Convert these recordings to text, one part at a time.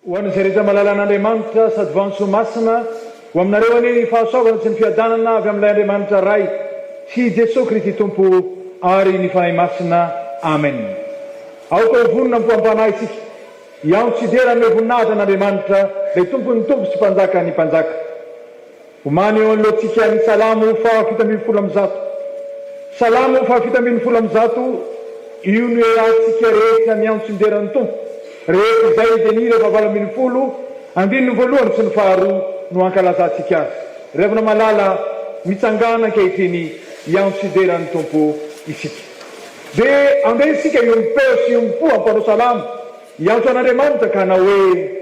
Ho an'izay rehetra malala an'Andriamanitra sady vantsoa masina, ho aminareo anie ny fahasoavana sy ny fiadanana avy amin'ilay Andriamanitra Ray sy i Jesoa Kristy Tompo ary ny Fanahy Masina. Amen. Aoka ho vonona am-po am-panahy isika hiantso sy hidera hanome voninahitra an'Andriamanitra, ilay Tompon'ny tompo sy Mpanjakan'ny mpanjaka. Omany eo anoloantsika ny Salamo faha-117. Salamo faha-117, io no iarahantsika rehetra miantso midera ny Tompo. Rehefa izay dia ny hira faha-18, andininy voalohany sy ny faharoa no ankalazantsika azy. Ry havana malala, mitsangàna ankehitriny hiantso hidera ny Tompo isika. Dia andeha isika hiombom-peo sy hiombom-po hampanao salamo Hiantso an'Andriamanitra ka hanao hoe.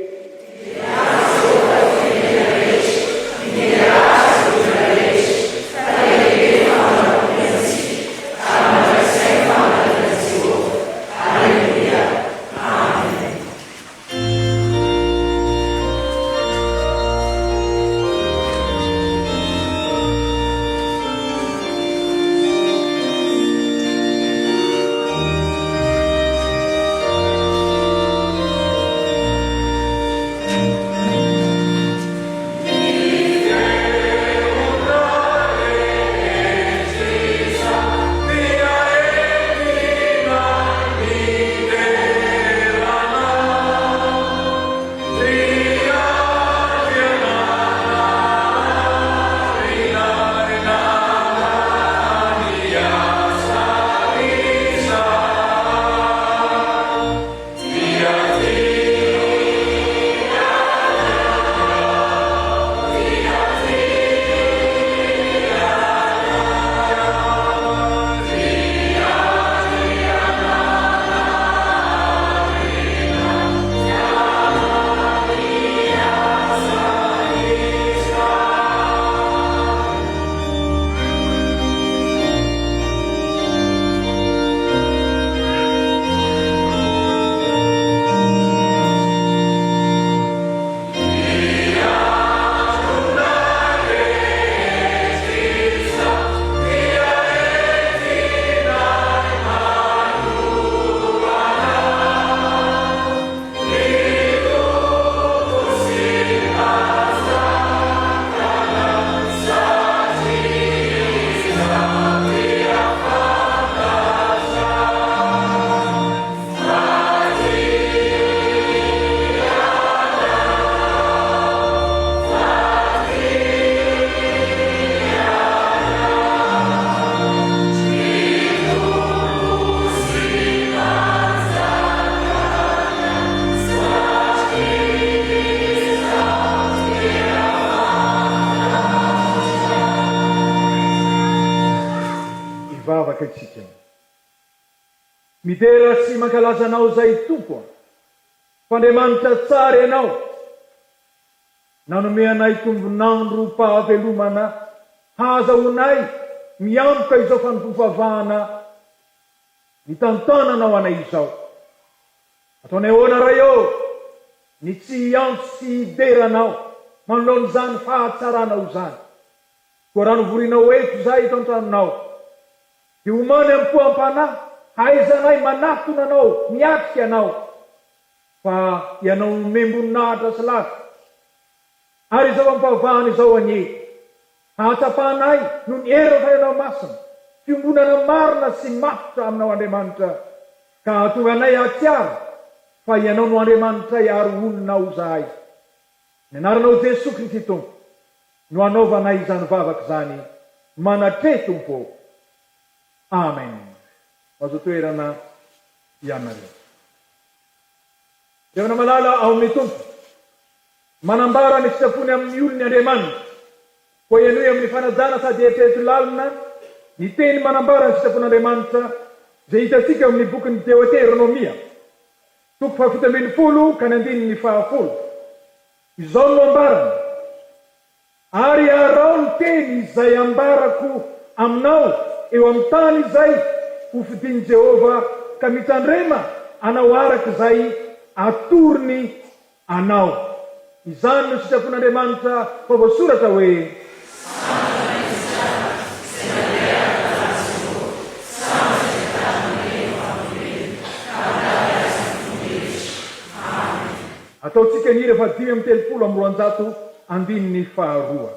Hivavaka isika. Midera sy mankalaza Anao izay Tompo a! Fa Andriamanitra tsara Ianao, nanome anay tombon'androm-pahavelomana hahazahoanay miantoka izao fanompoam-pivavahana nitantananao anay izao. Ataonay ahoana Ray ô, ny tsy hiantso sy hidera Anao manoloana izany fahatsaranao izany. Koa raha novorinao eto izahay eto an-tranonao, dia omany am-po am-panahy hahaizanay manatona Anao, miatrika Anao, fa Ianao nomem-boninahitra sy laza. Ary izao ampavahana izao anie, hahatsapanay noho ny herin'ny Fanahinao Masina, fiombonana marina sy matotra Aminao Andriamanitra, ka hahatonga anay hahatsiaro fa Ianao no Andriamanitray ary olonao izahay. Ny Anaranao Jesoa Kristy Tompo no anaovanay izany vavaka izany manatreha Tompo ô. Amen. Mahazo toerana ianareo. Ry havana malala ao amin'ny Tompo, manambara ny sitrapony amin'ny olony Andriamanitra. Koa henoy amin'ny fanajana sady eritrereto lalina ny teny manambara ny sitrapon'Andriamanitra izay hitantsika ao amin'ny bokin'ny Deoteronomia, toko faha-17 ka ny andininy fahafolo. Izao no ambarany, Ary araho ny teny izay ambarako aminao eo amin'ny tany izay hofidin'i Jehovah, ka mitandrema hanao araka izay atorony anao. Izany no sitrapon'Andriamanitra, fa voasoratra hoe. Ataontsika ny hira faha 235 andininy faharoa.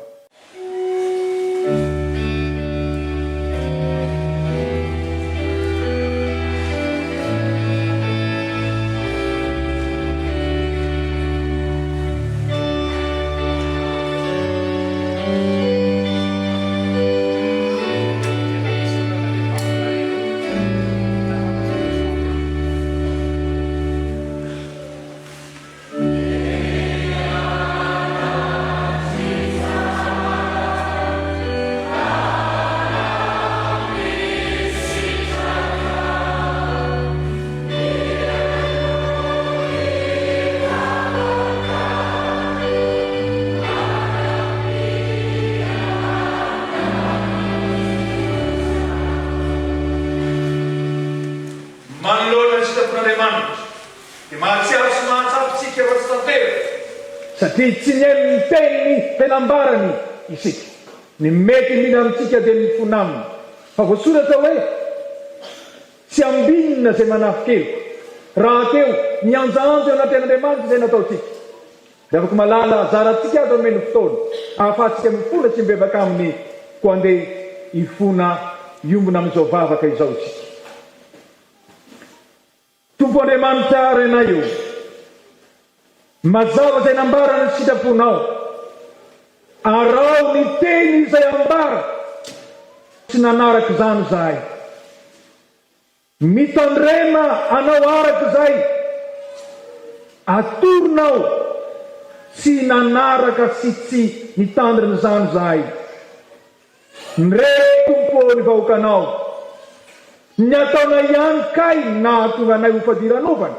Manoloana ny sitrapon'Andriamanitra, dia mahatsiaro sy mahatsapa isika fa tsy tanteraka. Satria tsy nihaino ny teniny izay nambarany isika. Ny mety indrindra amintsika dia ny mifona aminy. Fa voasoratra hoe, Tsy ambinina izay manafin-keloka. Rahateo, mihanjahanja eo anatrehan'Andriamanitra izay nataontsika. Ry havako malala, zarantsika aza omeny fotoana ahafahantsika mifona sy mibebaka aminy, koa andeha hifona hiombona amin'izao vavaka izao isika. Tompo Andriamanitra Rainay ô, mazava izay nambara ny sitraponao, araho ny teny izay ambara, tsy nanaraka izany izahay. Mitandrema anao araka izay atoronao, tsy nanaraka sy tsy nitandrina izany izahay. Ndre Tompo ô ny vahoakanao. Ny ataonay ihany kay nahatonga anay ho fadiranovana.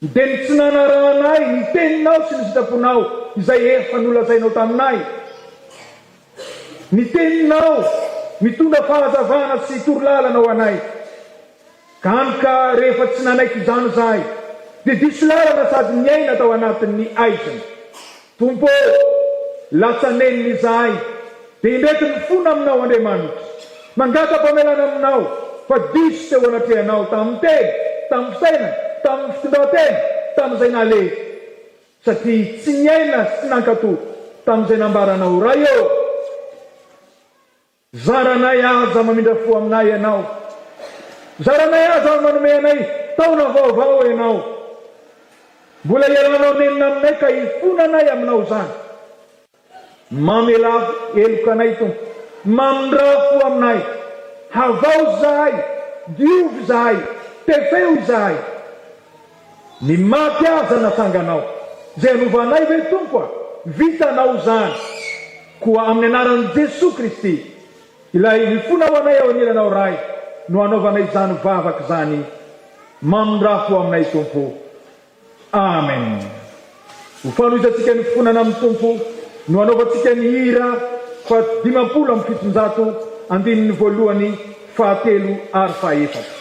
Dia ny tsy nanarahanay ny teninao sy ny sitraponao izay efa nolazainao taminay. Ny teninao mitondra fahazavana sy torolalana ho anay. Hany ka rehefa tsy nanaiky izany izahay, dia diso lalana sady niaina tao anatin'ny aizina. Tompo ô, latsa-nenina izahay, dia indreto mifona Aminao Andriamanitra. Mangata-pamelana Aminao fa diso teo anatrehanao tamin'ny teny, tamin'ny fisainana, tamin'ny fitondran-tena, tamin'izay naleha, satria tsy niaina sy tsy nankatò tamin'izay nambaranao. Ray ô! Zaranay aza mamindra fo aminay Ianao. Zaranay aza manome anay taona vaovao Ianao. Mbola ialanao nenina aminay ka hifonanay Aminao izany. Mamelà heloka anay Tompo. Mamindrà fo aminay. Havaozy izahay. Diovy izahay. Tefeo izahay. Ny maty aza natsanganao. Izay hanova anay ve Tompo a? Vitanao izany. Koa amin'ny anaran'i Jesoa Kristy, Ilay mifona ho anay ao anilanao Ray, no anaovanay izany vavaka izany. Mamindrà fo aminay Tompo. Amen. Ho fanohizantsika ny fifonana amin'ny Tompo no anaovantsika ny hira faha 750 andininy voalohany, fahatelo ary fahefatra.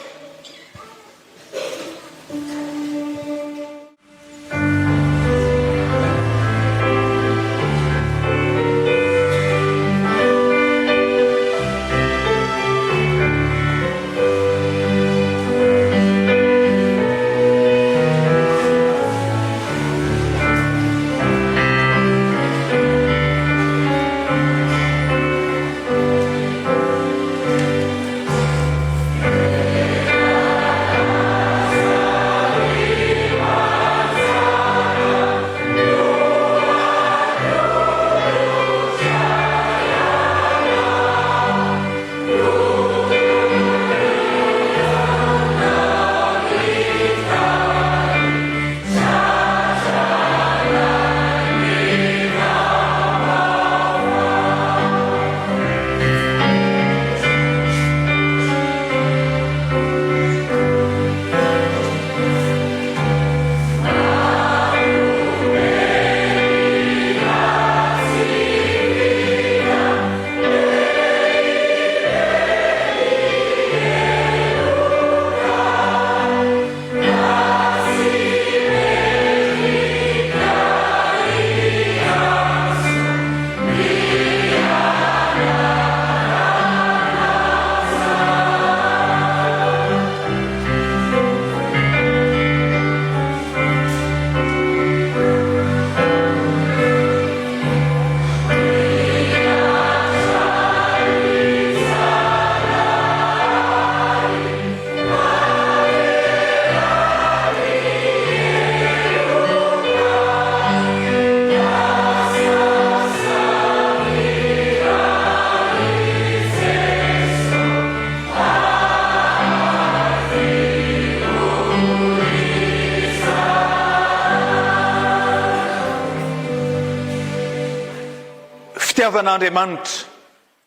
Fitiavan'Andriamanitra.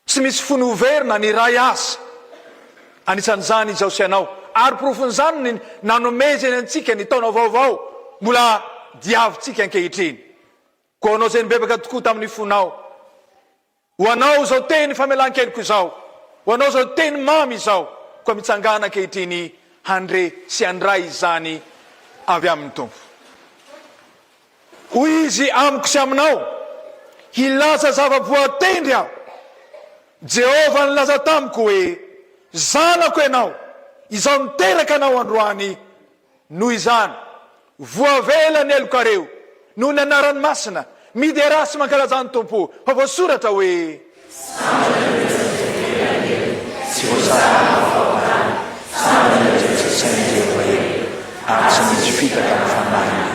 Tsy misy fony ho very na ny iray aza. Anisan'izany izaho sy ianao. Ary porofon'izany ny nanomezany antsika ny taona vaovao mbola diavintsika ankehitriny. Koa ho anao izay nibebaka tokoa tamin'ny fonao, ho anao izao teny famelan-keloka izao, ho anao izao teny mamy izao, koa mitsangàna ankehitriny handre sy handray izany avy amin'ny Tompo. Hoy Izy amiko sy aminao, Hilaza zava-boatendry Aho. Jehovah nilaza tamiko hoe, Zanako ianao, Izaho niteraka anao androany. Noho izany, voavela ny helokareo, noho ny anarany masina. Miderà sy mankalazà ny Tompo, fa voasoratra hoe. Sambatra ireo izay tsy voavela ny helony, tsy voasarona ny fahotany. Sambatra ireo izay tsy sain'i Jehovah heloka, ary tsy misy fitaka ny fanahiny.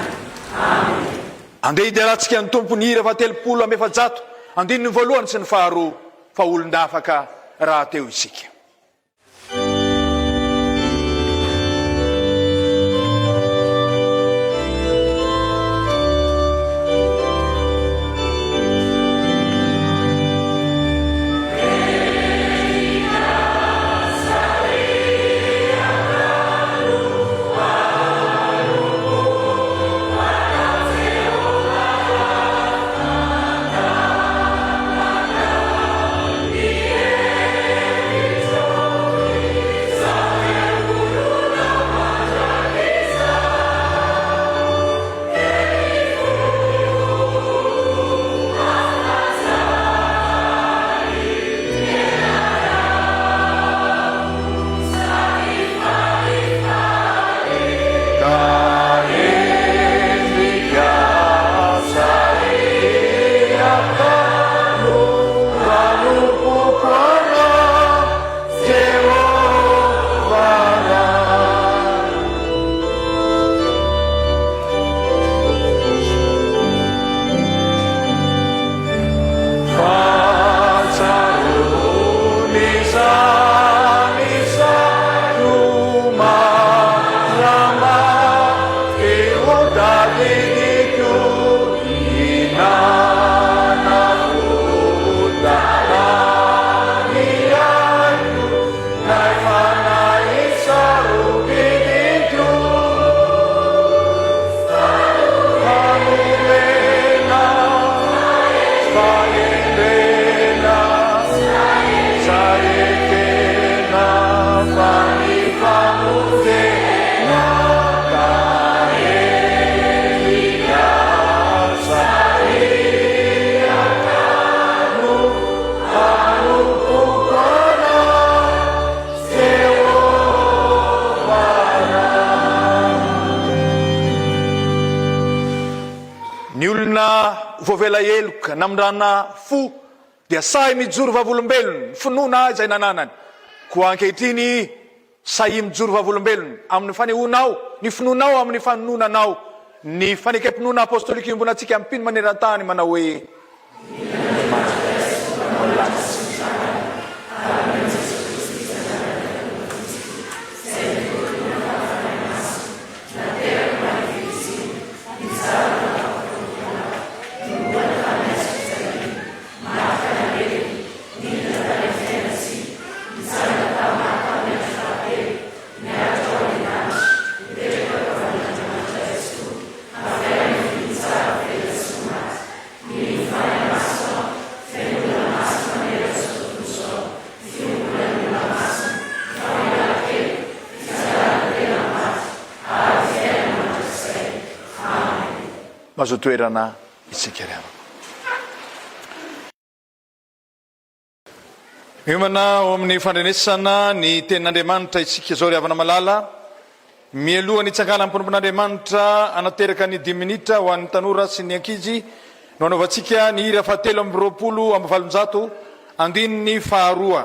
Amena. Andeha hiderantsika ny Tompo ny hira faha-430, andininy voalohany sy ny faharoa, fa olon-dafaka rahateo isika. Ny olona voavela heloka namindrana fo dia sahy mijoro vavolombelona ny finoana izay nananany. Koa ankehitriny sahia mijoro vavolombelona amin'ny fanehoanao ny finoanao amin'ny fanononanao ny fanekem-pinoana apostolika iombonantsika mpino maneran-tany manao hoe, Andriamanitra ao ny lanitra sy ny tany. Mahazo toerana isika ry havana. Miomana ho amin'ny fandrenesana ny tenin'Andriamanitra isika izao ry havana malala. Mialoha ny hitsanganan'ny mpanompon'Andriamanitra hanateraka ny dimy minitra ho an'ny tanora sy ny ankizy no hanaovantsika ny hira fahatelo 822 andininy faharoa.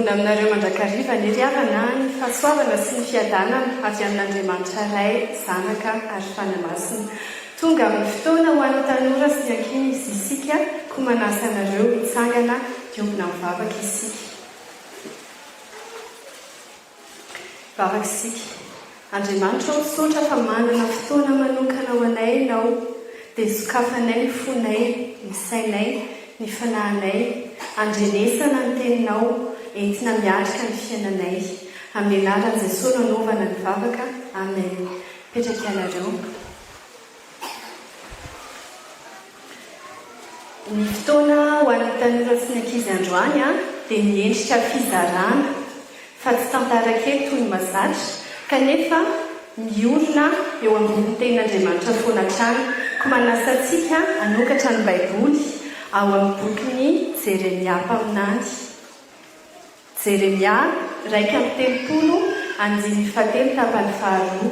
Miombona aminareo mandrakariva anie ry havana ny fahasoavana sy ny fiadanana avy amin'Andriamanitra Ray, Zanaka ary Fanahy Masina. Tonga amin'ny fotoana ho an'ny tanora sy ny ankizy isika koa manasa anareo hitsangana hiombona mivavaka isika. Vavaka isika. Andriamanitra ô misaotra fa manana fotoana manokana ho anay Ianao, dia sokafanay ny fonay, ny sainay, ny fanahinay, andrenesana ny Teninao, entina miatrika ny fiainanay. Amin'ny anaran'i Jesoa no anaovana ny vavaka. Amen. Mipetraka ianareo. Ny fotoana ho an'ny tanora sy ny ankizy androany dia miendrika fizarana fa tsy tantara kely toy ny mazatra kanefa miorina eo ambonin'ny Tenin'Andriamanitra foana hatrany. Koa manasa antsika hanokatra ny Baiboly ao amin'ny bokin'i Jeremia mpaminany. Jeremia 31 andininy fahatelo tapany faharoa.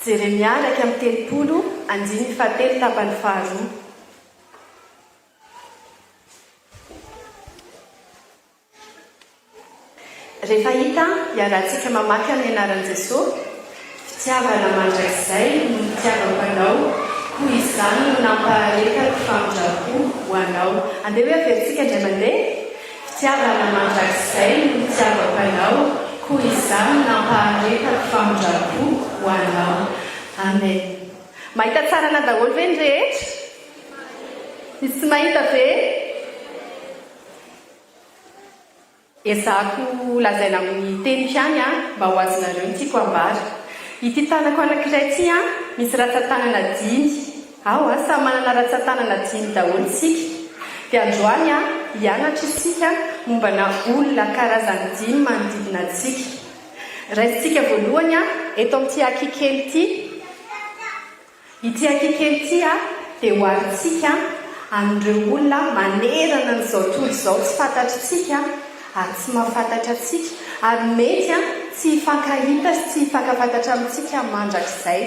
Jeremia 31, andininy fahatelo tapany faharoa. Rehefa hita, iarahantsika mamaky amin'ny anaran'i Jesoa, Fitiavana mandrakizay no nitiavako anao, koa izany no nampaharetako famindram-po ho anao. Andeha hoe averintsika indray mandeha. Fitiavana mandrakizay no nitiavako anao, koa izany no nampaharetako famindram-po ho anao. Amen. Mahita tsara anah daholo ve ny rehetra? Misy tsy mahita ve? Ezahako lazaina amin'ny teniko ihany an, mba ho azonareo ny tiako ambara. Ity tanako anankiray ity an, misy ratsan-tanana dimy. Ao an, samy manana ratsan-tanana dimy daholo isika. Dia androany an, hianatra isika mombana olona karazany dimy manodidina antsika. Raisintsika voalohany an, eto amin'ity aky kely ity. Ity aky kely ity dia oharintsika amin'ireo olona manerana an'izao tontolo izao tsy fantatritsika ary tsy mahafantatra antsika ary mety tsy hifankahita sy tsy hifankafantatra amintsika mandrakizay.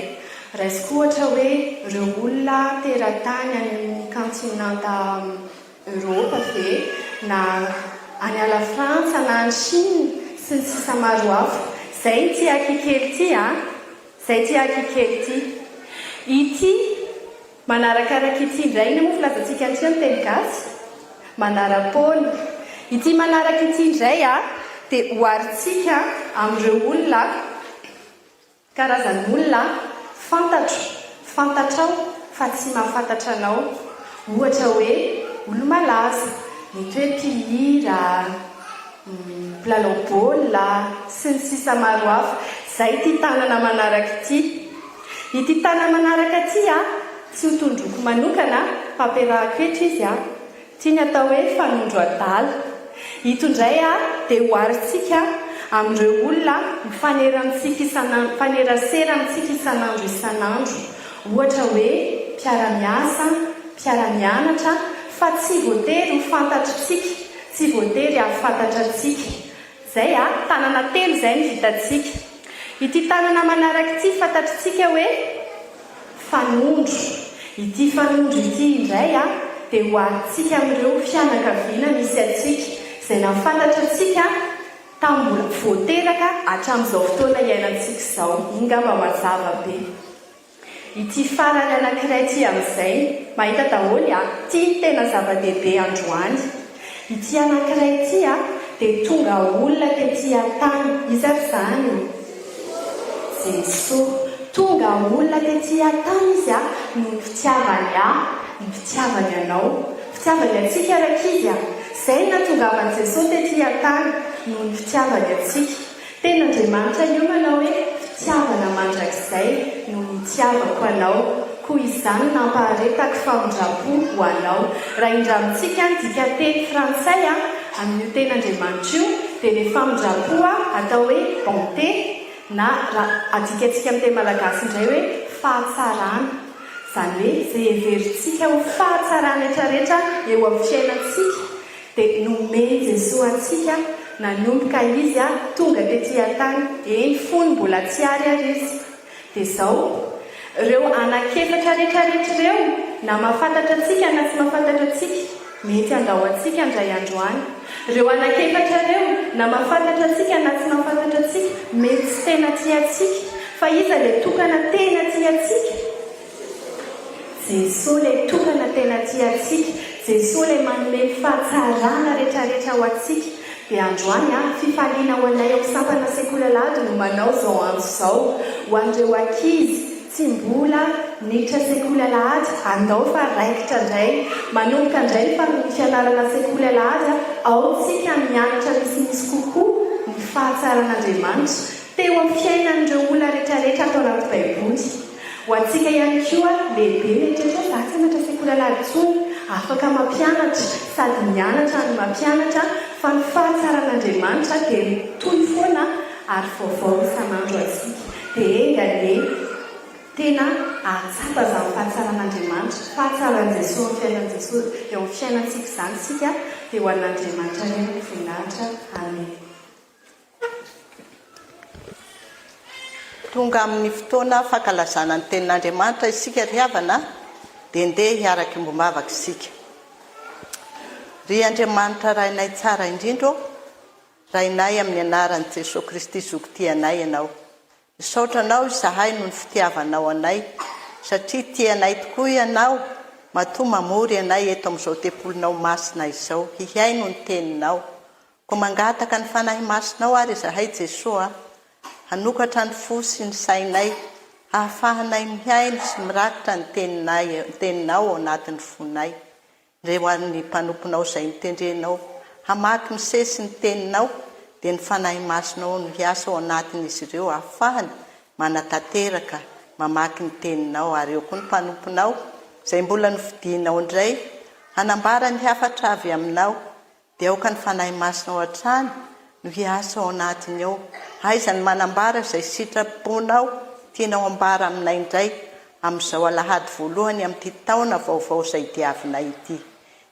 Raisiko ohatra hoe ireo olona teratany any amin'ny kantinanta Eoropa ve na any à la Frantsa na any Chine sy ny sisa maro hafa. Izay ity aky kely ity a! Zay ty aky kely ty. Ity manarakaraka ity indray, inona moa filazantsika an'ity amin'ny teny gasy? Manara-poana. Ity manaraka ity indray dia oharintsika amin'ireo olona, karazan'olona fantatro, fantatrao fa tsy mahafantatra anao. Ohatra hoe olo-malaza, mety hoe mpihira, mpilalao baolina, sy ny sisa maro hafa. Izay ity tanana manaraka ity. Ity tanana manaraka ity tsy ho tondroiko manokana fa ampiarahako eto izy. Ity ny atao hoe fanondro adala. Ito indray dia oharintsika amin'ireo olona mifanera amintsika isan'andro, mifanerasera amintsika isan'andro isan'andro. Ohatra hoe mpiara-miasa, mpiara-mianatra fa tsy voatery ho fantatritsika, tsy voatery hahafantatra antsika. Izay a, tanana telo izay no vitantsika. Ity tanana manaraka ity fantatritsika hoe fanondro. Ity fanondro ity indray a, dia oharintsika amin'ireo fianakaviana misy antsika, izay nahafantatra antsika tamin'ny mbola vao teraka hatramin'izao fotoana iainantsika izao. Iny ngamba mazava be. Ity farany anankiray ity amin'izay, mahita daholo a, ity no tena zava-dehibe androany. Ity anankiray ity a, dia tonga olona tety an-tany. Iza ary izany? Jesoa. Tonga olona tety an-tany Izy a, noho ny fitiavany ahy, ny fitiavany anao. Fitiavany antsika rankizy a. Izay no nahatongavan'i Jesoa tety an-tany, noho ny fitiavany antsika. Tenin'Andriamanitra io manao hoe fitiavana mandrakizay no nitiavako anao, koa izany no nampaharetako famindram-po ho anao. Raha indramintsika ny dikanteny frantsay amin'io tenin'Andriamanitra io dia ilay famindram-po atao hoe bonté na raha adikantsika amin'ny teny malagasy indray hoe fahatsarana. Izany hoe izay heverintsika ho fahatsarana rehetrarehetra eo amin'ny fiainantsika Dia nomen'i Jesoa antsika nanomboka Izy tonga tety an-tany, eny fony mbola tsy ary ary Izy. Dia izao, ireo anankiefatra rehetrarehetra ireo, na mahafantatra antsika na tsy mahafantatra antsika. Mety handao antsika indray andro any. Ireo anak'efatra ireo, na mahafantatra antsika na tsy mahafantatra antsika, mety tsy tena tia antsika. Fa iza ilay tokana tena tia antsika? Jesoa ilay tokana tena tia antsika. Jesoa ilay manome ny fahatsarana retraretra ho antsika. Dia androany ah, fifaliana ho anay ao sampana sekoly alahady no manao izao antso izao. Ho an'ireo ankizy tsy mbola niditra sekoly alahady, andao fa raikitra indray. Manomboka indray ny ny fianarana sekoly alahady, ao tsika mianatra misimisy kokoa ny fahatsaran'Andriamanitra teo amin'ny fiainan'ireo olona retraretra ato anaty baiboly. Ho antsika ihany koa, lehibe mieritreritra hoe za tsy hianatra sekoly alahady intsony, afaka mampianatra sady mianatra no mampianatra fa ny fahatsaran'Andriamanitra dia mitohy foana ary vaovao isan'andro antsika. Dia enga anie tena hahatsapa izany fahatsaran'Andriamanitra, fahatsaran'i Jesoa amin'ny fiainan'i Jesoa eo amin'ny fiainantsika izany isika, dia ho an'Andriamanitra irery ny voninahitra. Amen. Tonga amin'ny fotoana fankalazana ny Tenin'Andriamanitra isika ry havana dia ndeha hiaraka iombom-bavaka isika. Ry Andriamanitra Rainay tsara indrindra ô, Rainay amin'ny anaran'i Jesoa Kristy Zoky tia anay Ianao. Misaotra Anao izahay noho ny fitiavanao anay, satria tia anay tokoa Ianao matoa mamory anay eto amin'izao tempolinao masina izao hihaino ny Teninao. Koa mangataka ny Fanahy Masinao ary izahay Jesoa a, hanokatra ny fo sy ny sainay hahafahanay mihaino sy mirakitra ny teninay teninao ao anatin'ny fonay. Ndre ho an'ny mpanomponao izay notendrenao hamaky misesy ny teninao dia ny Fanahy Masinao no hiasa ao anatin'izy ireo hahafahany manatanteraka mamaky ny teninao ary eo koa ny mpanomponao izay mbola nofidianao indray hanambara ny hafatra avy aminao Dia aoka ny Fanahy Masinao hatrany no hiasa ao anatiny ao. Aiza ny manambara izay sitraponao tianao ambara aminay indray amin'izao alahady voalohany amin'ity taona vaovao izay diavinay ity.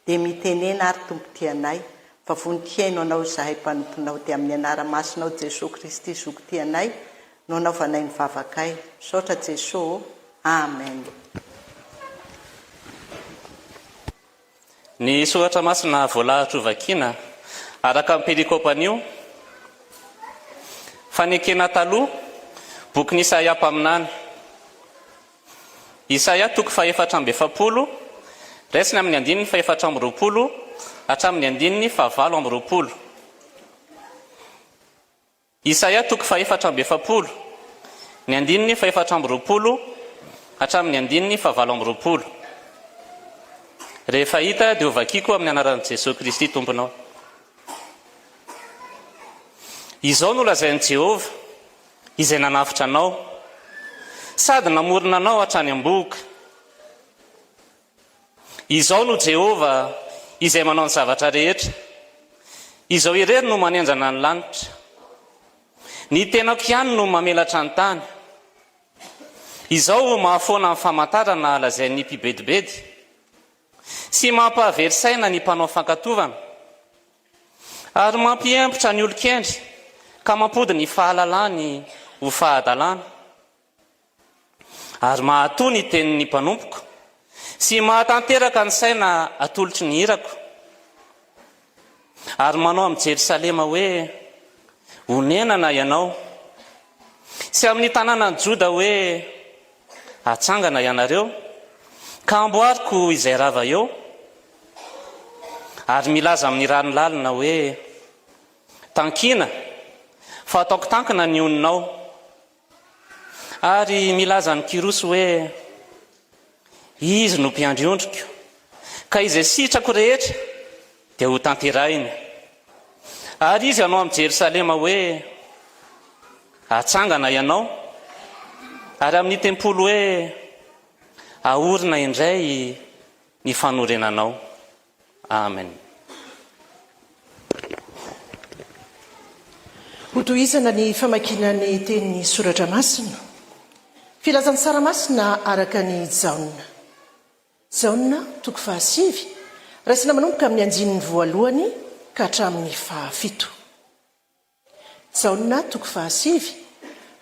Dia mitenena ary Tompo tianay fa vonon-kihaino Anao izahay mpanomponao dia amin'ny anara-masinao Jesoa Kristy Zoky tianay no anaovanay ny vavakay. Misaotra Jesoa ô. Amen. Ny soratra masina voalahatra hovakina araka ny perikopa anio, Fanekena Taloha, bokin'i Isaia mpaminany. Isaia toko faha-44, raisina amin'ny andininy faha-24 hatramin'ny andininy faha-28. Isaia toko fahefatra amby 40, ny andininy fahefatra amby 20 hatramin'ny andininy fahavalo amby 20. Rehefa hita dia hovakiko amin'ny anaran'i Jesoa Kristy Tomponao. Izao no lazain'i Jehovah, izay nanafotra anao, sady namorona anao hatrany am-bohoka. Izao no Jehovah, izay manao ny zavatra rehetra. Izao irery no manenjana ny lanitra. Ny tenako ihany no mamelatra ny tany. Izao mahafoana ny famantarana lazain'ny mpibedibedy, sy mampahavery saina ny mpanao fankatovana, ary mampiempotra ny olon-kendry ka mampody ny fahalalany ho fahadalana. Ary mahatò ny tenin'ny mpanompoko, sy mahatanteraka ny saina atolotry ny irako, ary manao amin'i Jerosalema hoe, Honenana ianao, sy amin'ny tanànan'i Joda hoe, Hatsangana ianareo, ka hamboariko izay rava eo, ary milaza amin'ny rano lalina hoe, Tankina, fa hataoko tankina ny oninao. Ary milaza amin'i Kyrosy hoe, Izy no mpiandry ondriko, ka izay sitrako rehetra dia hotanterahiny. Ary izy hanao amin'i Jerosalema hoe, Hatsangana ianao, ary amin'ny tempoly hoe, Haorina indray ny fanorenanao. Amen. Hotohizana ny famakiana ny tenin'ny Soratra Masina. Filazantsara Masina araka an'i Jaona. Jaona, toko fahasivy, raisina manomboka amin'ny andininy voalohany ka hatramin'ny fahafito. Jaona toko fahasivy,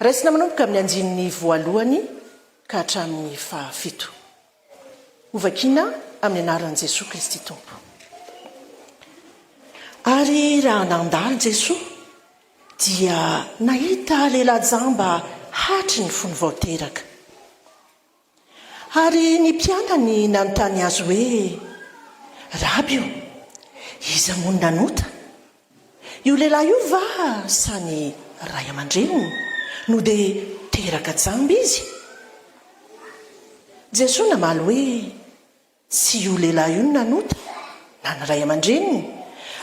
raisina manomboka amin'ny andininy voalohany ka hatramin'ny fahafito. Hovakina amin'ny anaran'i Jesoa Kristy Tompo. Ary raha nandalo Jesoa, dia nahita lehilahy jamba hatry ny fony vao teraka. Ary ny mpianany nanontany Azy hoe, Raby ô, iza moa no nanota? Io lehilahy io va sa ny ray aman-dreniny no dia teraka jamba izy? Jesoa namaly hoe, Tsy io lehilahy io no nanota, na ny ray aman-dreniny,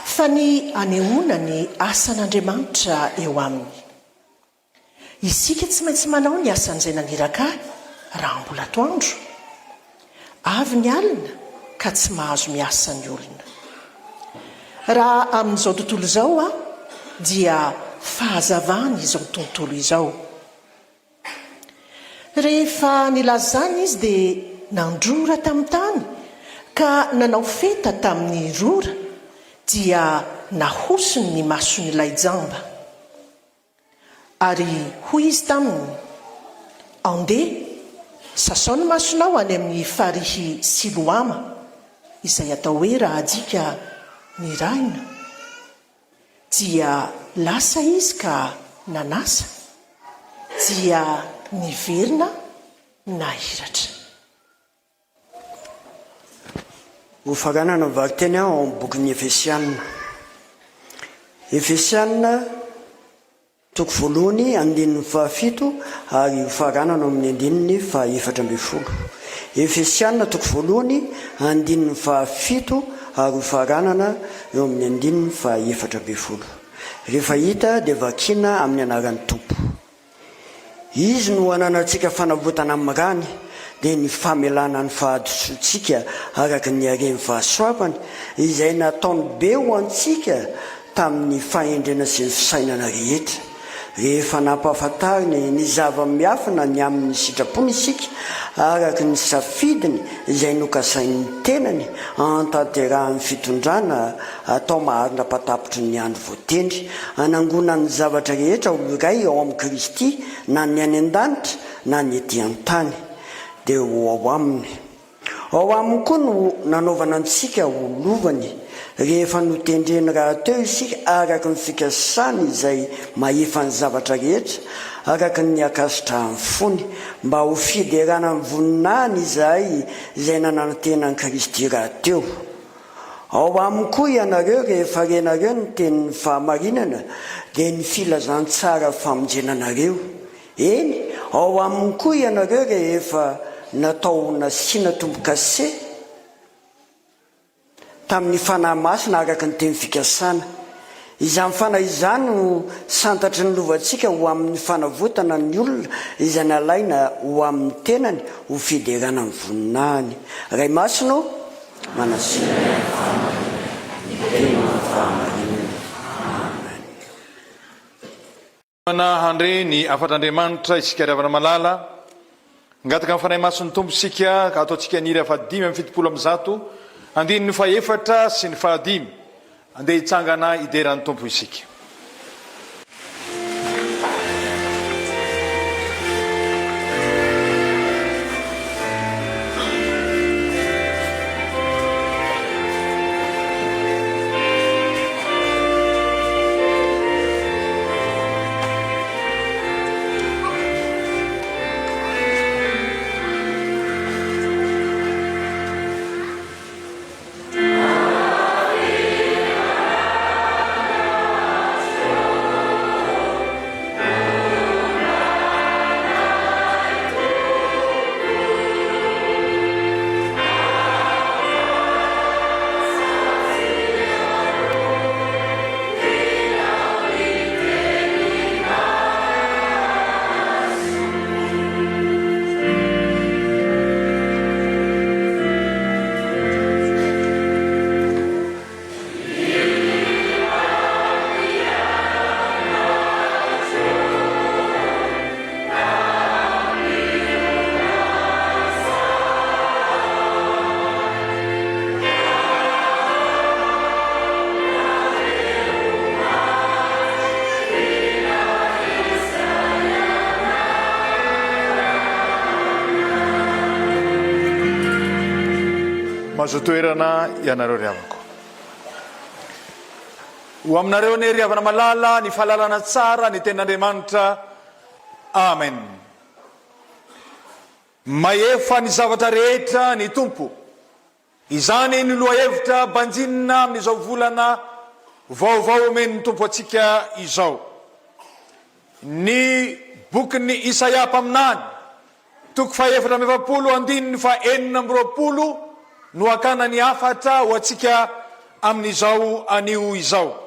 fa ny hanehoana ny asan'Andriamanitra eo aminy. Isika tsy maintsy manao ny asan'izay naniraka ahy raha mbola atoandro. Avy ny alina ka tsy mahazo miasa ny olona. Raha amin'izao tontolo izao aho dia fahazavana izao tontolo izao. Rehefa nilaza izany izy dia nandrora tamin'ny tany ka nanao feta tamin'ny rora dia nahosiny ny mason'ilay jamba. Ary hoy izy taminy, Andeha, sasao ny masonao any amin'ny farihy Siloama, izay atao hoe raha adika, Nirahina. Dia lasa izy ka nanasa, dia niverina nahiratra. Hofaranana ny vakiteny ao amin'ny bokin'ny Efesiana. Efesiana toko voalohany andininy fahafito ary hofaranana ao amin'ny andininy fahaefatra ambin'ny folo. Efesiana toko voalohany andininy fahafito ary hofaranana eo amin'ny andininy fahaefatra ambin'ny folo. Rehefa hita dia vakina amin'ny anaran'ny Tompo. Izy no ananantsika fanavotana amin'ny rany, dia ny famelana ny fahadisoantsika araka ny haren'ny fahasoavany, izay nataony be ho antsika tamin'ny fahendrena sy ny fisainana rehetra. Rehefa nampahafantariny ny zava-miafina ny amin'ny sitrapony isika, araka ny safidiny izay nokasain'ny tenany hahatanterahan'ny fitondrana atao maharitra-patapitry ny andro voatendry, hanangonany ny zavatra rehetra ho iray ao amin'i Kristy, na ny any an-danitra na ny ety an-tany, dia ho ao aminy. Ao aminy koa no nanaovana antsika ho lovany, rehefa notendreny rahateo isika araka ny fikasany izay mahefa ny zavatra rehetra, araka ny ankasitrahan'ny fony, mba ho fiderana ny voninahiny izahay izay nanantena an'i Kristy rahateo. Ao aminy koa ianareo rehefa renareo ny tenin'ny fahamarinana, dia ny filazantsara famonjena anareo. Eny, ao aminy koa ianareo rehefa natao ho nasiana tombo-kase tamin'ny Fanahy Masina araka ny teny fikasana. Izany Fanahy izany no santatry ny lovantsika ho amin'ny fanavotana ny olona izay nalaina ho amin'ny tenany ho fiderana ny voninahiny. Ray Masina ô! Manasina ny fahamarinana, ny tenin'ny fahamarinana. Amen. Manana handre ny hafatr'Andriamanitra isika ry havana malala. Mangataka ny Fanahy Masin'ny Tompo isika ka ataontsika ny hira fahadimy amby 170, andininy fahefatra sy ny fahadimy. Andeha hitsangana hidera ny Tompo isika. Mazotoa toerana ianareo ry havako. Ho aminareo anie ry havana malala ny fahalalana tsara ny tenin'Andriamanitra. Amen. Mahefa ny zavatra rehetra ny Tompo. Izany no lohahevitra banjinina amin'izao volana vaovao omen'ny Tompo antsika izao. Ny bokin'i Isaia mpaminany, toko fahefatra amby 40 andininy faha-26 no hakana ny hafatra ho antsika amin'izao anio izao.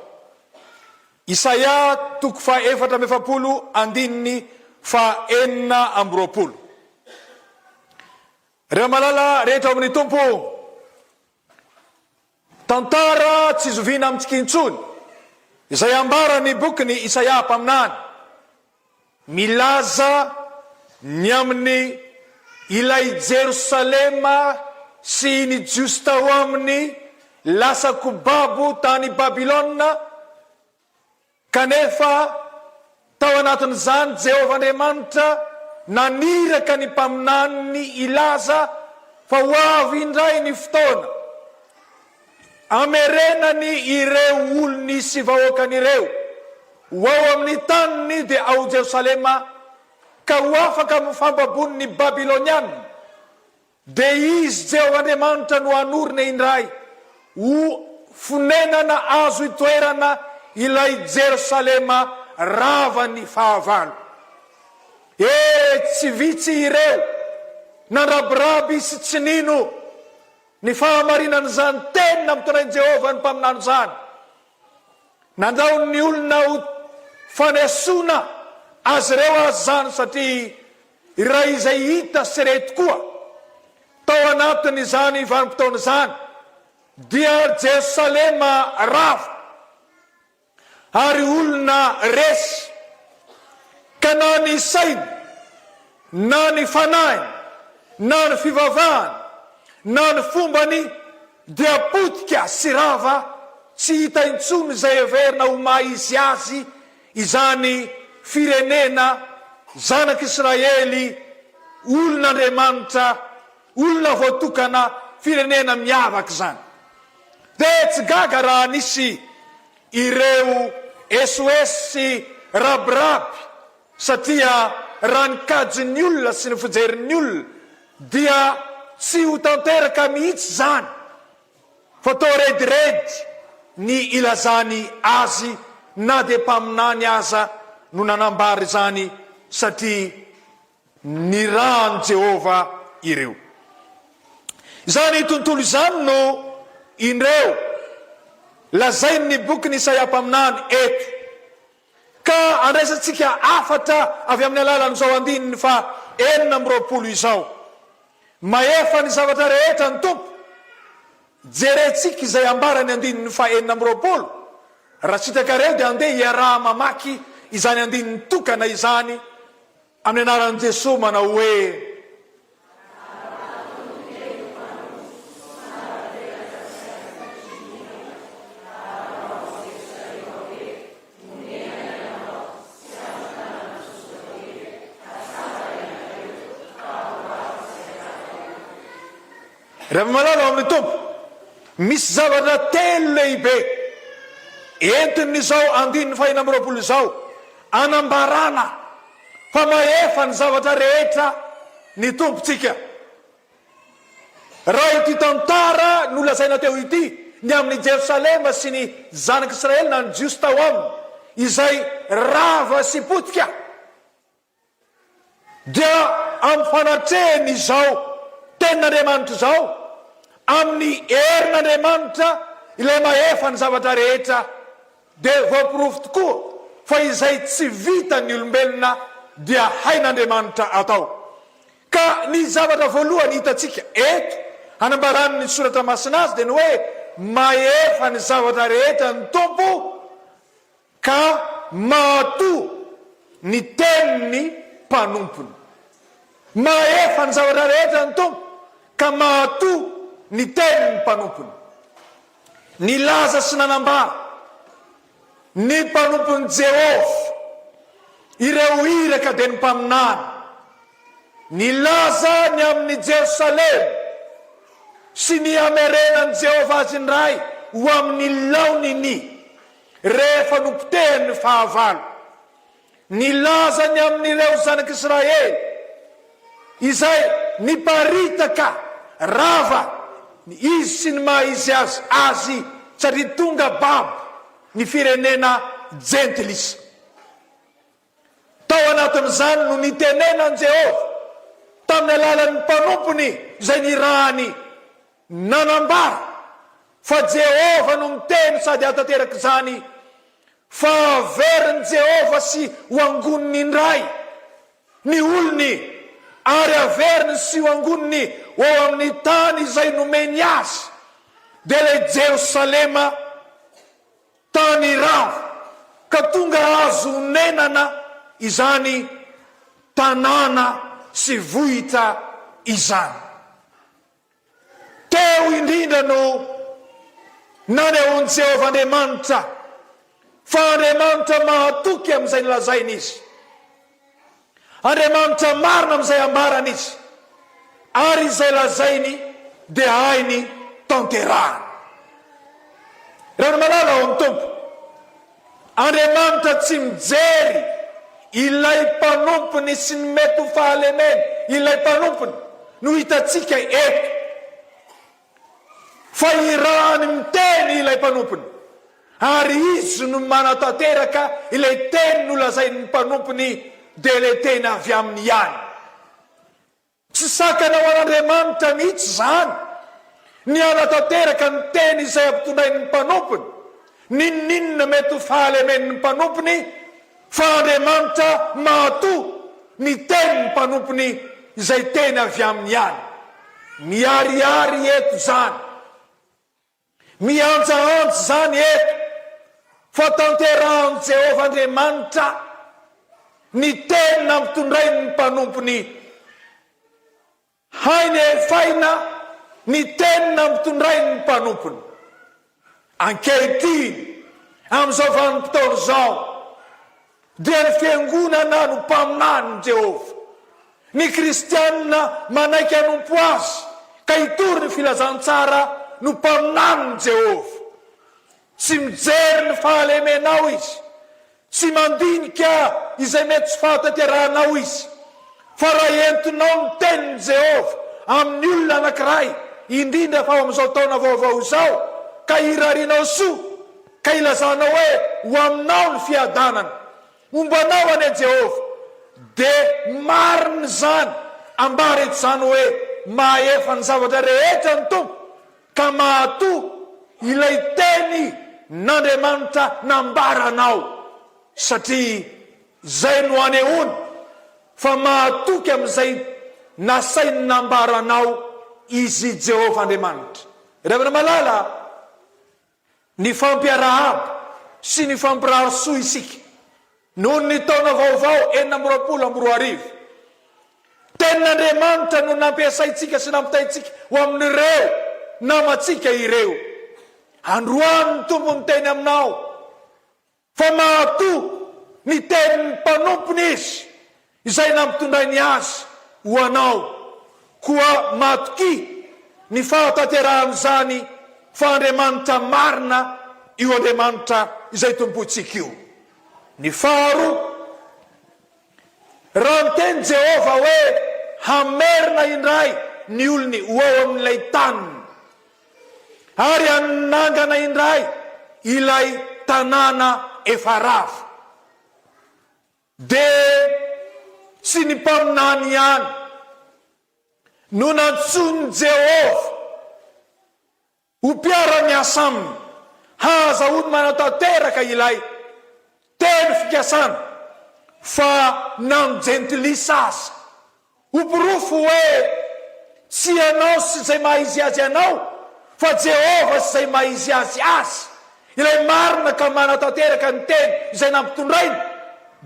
Isaia toko faha-44 andininy faha-26. Reo malala rehetra ao amin'ny Tompo, tantara tsy zoviana amintsika intsony izay ambaran'ny bokin'i Isaia mpaminany, milaza ny amin'ny ilay Jerosalema sy ny Jiosy tao aminy lasa kobabo tany Babylona, Kanefa, tao anatin'izany Jehovah Andriamanitra naniraka ny mpaminaniny hilaza fa ho avy indray ny fotoana hamerenany ireo olony sy vahoakany ireo ho ao amin'ny taniny, dia ao Jerosalema, ka ho afaka amin'ny fambaboan'ny Babyloniana. Dia Izy, Jehovah Andriamanitra, no hanorina indray ho fonenana azo itoerana ilay Jerosalema ravan'ny fahavalo. E, tsy vitsy ireo nandrabiraby sy tsy nino ny fahamarinan'izany teny nampitondrain'i Jehovah ny mpaminany izany. Nandao ny olona ho fanesoana azy ireo aza izany satria iray izay hita sy re tokoa tao anatin'izany vanim-potoana izany dia Jerosalema rava ary olona resy ka na ny sainy na ny fanahiny na ny fivavahany na ny fombany dia potika sy rava tsy hita intsony izay heverina ho maha izy azy izany firenena zanak'Israely, olon'Andriamanitra, olona voatokana, firenena miavaka izany. Dia tsy gaga raha nisy ireo esoeso sy rabiraby Satria raha ny kajin'ny olona sy ny fijerin'ny olona dia tsy ho tanteraka mihitsy izany fa toa rediredy ny ilazany azy na dia mpaminany aza no nanambara izany satria nirahan'i Jehovah ireo. Izany tontolo izany no indreo lazain'ny bokin'i Isaia mpaminany eto. Ka andraisantsika hafatra avy amin'ny alalan'izao andininy faha 26 izao, Mahefa ny zavatra rehetra ny Tompo. Jerentsika izay ambaran'ny andininy faha 26. Raha sitrakareo dia andeha hiaraha-mamaky izany andininy tokana izany amin'ny anaran'i Jesoa manao hoe. Ry malala ao amin'ny Tompo, misy zavatra telo lehibe entin'izao andininy fahenina amby 20 izao anambarana fa mahefa ny zavatra rehetra ny Tompontsika. Raha ity tantara nolazaina teo ity, ny amin'i Jerosalema sy ny Zanak'Israely na ny Jiosy tao aminy, izay rava sy potika, dia amin'ny fanatrehany izao Tenin'Andriamanitra izao, amin'ny herin'Andriamanitra ilay mahefa ny zavatra rehetra, dia voaporofo tokoa fa izay tsy vitan'ny olombelona dia hain'Andriamanitra atao. Ka ny zavatra voalohany hitantsika eto hanambaran'ny Soratra Masina azy dia ny hoe mahefa ny zavatra rehetra ny Tompo ka mahato ny tenin'ny mpanompony. Mahefa ny zavatra rehetra ny Tompo ka mahato ny tenin'ny mpanompony. Nilaza sy nanambara ny mpanompon'i Jehovah, ireo iraka dia ny mpaminany, nilaza ny amin'i Jerosalema sy ny hamerenan'i Jehovah azy indray ho amin'ny laoniny. Rehefa nopotehin'ny fahavalo. Nilaza ny amin'ireo zanak'Israely izay niparitaka rava ny izy sy ny maha izy azy azy satria tonga babo ny firenena jentilisa. Tao anatin'izany no nitenenan'i Jehovah tamin'ny alalan'ny mpanompony izay nirahany nanambara fa Jehovah no miteny sady hahatanteraka izany, fa haverin'i Jehovah sy ho angoniny indray ny olony ary haveriny sy ho angoniny ho ao amin'ny tany izay nomeny azy, dia ilay Jerosalema Tany rava ka tonga azo onenana izany tanàna sy vohitra izany. Teo indrindra no nanehoan'i Jehovah Andriamanitra fa Andriamanitra mahatoky amin'izay nolazainy izy. Andriamanitra marina amin'izay ambarany izy, ary izay lazainy dia hainy tanterahana. Ry malala ao amin'ny Tompo, Andriamanitra tsy mijery ilay mpanompony sy ny mety ho fahalemeny ilay mpanompony no hitantsika eto. Fa irahany miteny ilay mpanompony, ary izy no manatanteraka ilay teny nolazain'ny mpanompony, dia ilay teny avy aminy ihany. Tsy sakana ho an'Andriamanitra mihitsy izany ny hanatanteraka ny teny izay ampitondrain'ny mpanompony, n'inon'inona mety ho fahalemen'ny mpanompony, fa Andriamanitra mahatoa ny tenin'ny mpanompony izay teny avy aminy ihany. Miharihary eto izany. Mihanjahanja izany eto fa tanterahin'i Jehovah Andriamanitra ny teny nampitondrainy ny mpanompony. Hainy efaina ny teny nampitondrainy ny mpanompony. Ankehitriny, amin'izao vanim-potoana izao, dia ny fiangonana no mpaminanin'i Jehovah. Ny Kristianina manaiky hanompo azy ka hitory ny filazantsara no mpaminanin'i Jehovah. Tsy mijery ny fahalemenao izy, Tsy mandinika izay mety tsy fahatanterahanao izy, fa raha entinao ny tenin'i Jehovah amin'ny olona anankiray, indrindra fa ao amin'izao taona vaovao izao, ka irarianao soa, ka ilazanao hoe, Ho aminao ny fiadanana, homba anao anie Jehovah, dia marina izany, ambara eto izany hoe, Mahefa ny zavatra rehetra ny Tompo, Ka mahatoa ilay teny n'Andriamanitra nambaranao satria izay no anehoany fa mahatoky amin'izay nasainy nambaranao Izy Jehovah Andriamanitra. Ry havana malala a! Nifampiarahaba sy nifampirary soa isika noho ny taona vaovao 2026. Tenin'Andriamanitra no nampiasaintsika sy nampitaintsika ho amin'ireo namantsika ireo. Androany ny Tompo miteny aminao fa mahatoa ny tenin'ny mpanompony Izy izay nampitondrainy azy ho anao. Koa matokia ny fahatanterahan'izany fa Andriamanitra marina io Andriamanitra izay tompointsika io. Ny faharoa, raha niteny Jehovah hoe hamerina indray ny olony ho ao amin'ilay taniny, ary hanangana indray ilay tanàna efa rava, dia tsy ny mpaminany ihany no nantsoin'i Jehovah ho mpiara-miasa aminy hahazahoany manatanteraka ilay teny fikasana fa na ny jentilisa aza Ho porofo hoe tsy ianao sy izay maha izy azy anao, fa Jehovah sy izay maha izy azy azy, ilay marina ka manatanteraka ny teny izay nampitondrainy,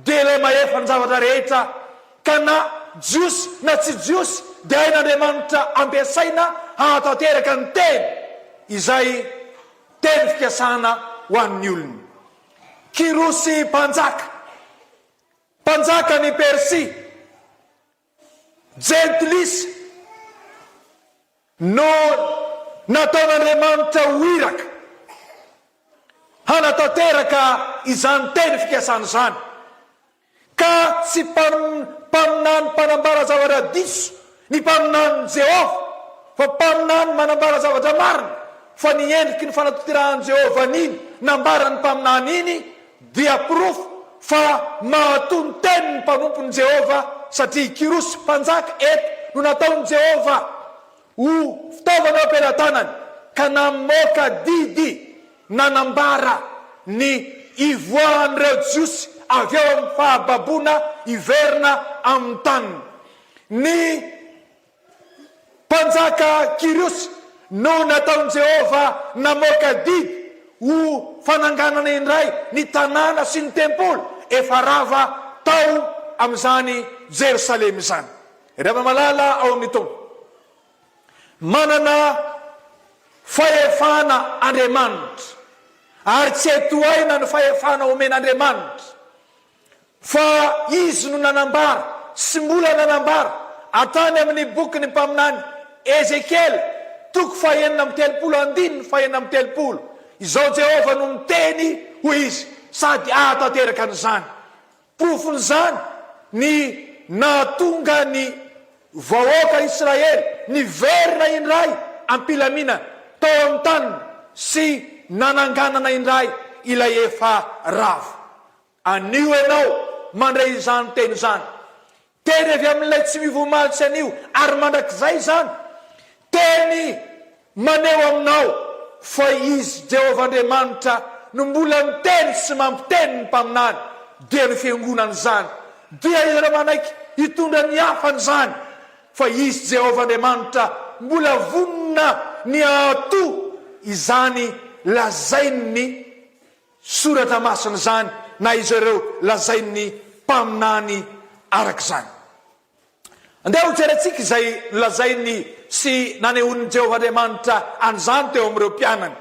dia ilay mahefa ny zavatra rehetra, ka na Jiosy na tsy Jiosy dia hain'Andriamanitra ampiasaina hahatanteraka ny teny izay teny fikasana ho an'ny olony. Kyrosy mpanjaka. Mpanjakan' i Persia, jentilisa, no nataon' Andriamanitra ho iraka. hanatanteraka izany teny fikasana izany. Ka tsy mpaminany mpanambara zavatra diso ny mpaminanin'i Jehovah, fa mpaminany manambara zavatra marina, fa ny endriky ny fanatanterahan'i Jehovah an'iny nambaran'ny mpaminany iny dia porofo fa mahatò ny tenin'ny mpanompon'i Jehovah, satria i Kyrosy mpanjaka eto no nataon'i Jehovah ho fitaovana eo am-pelatanany, ka namoaka didy nanambara ny hivoahan'ireo Jiosy avy ao amin'ny fahababoana hiverina amin'ny taniny. Ny Mpanjaka Kyriosy no nataon'i Jehovah namoaka didy ho fananganana indray ny tanàna sy ny tempoly efa rava tao amin'izany Jerosalema izany. Ry havana-malala ao amin'ny Tompo, manana fahefana Andriamanitra, ary tsy hay tohaina ny fahefana omen'Andriamanitra, fa Izy no nanambara sy mbola nanambara hatrany amin'ny bokin'ny mpaminany Ezekiela, toko fahenina amby telopolo andininy fahenina amby telopolo, Izao Jehovah no miteny, hoy Izy, sady hahatanteraka an'izany. Porofon'izany ny nahatonga ny vahoaka Israely niverina indray am-pilaminana tao amin'ny taniny sy nananganana indray ilay efa rava. Anio ianao mandre izany teny izany. Teny avy amin'ilay tsy miova omaly sy anio ary mandrakizay izany. Teny maneho aminao fa Izy Jehovah Andriamanitra no mbola miteny sy mampiteny ny mpaminany, dia ny fiangonana izany. Dia ireo manaiky hitondra ny hafany izany, fa Izy Jehovah Andriamanitra mbola vonona ny hahato izany lazain'ny Soratra Masina izany na izy ireo lazain'ny mpaminany araka izany. Andeha hojerentsika izay nolazainy sy nanehoan'i Jehovah Andriamanitra an'izany teo amin'ireo mpianany.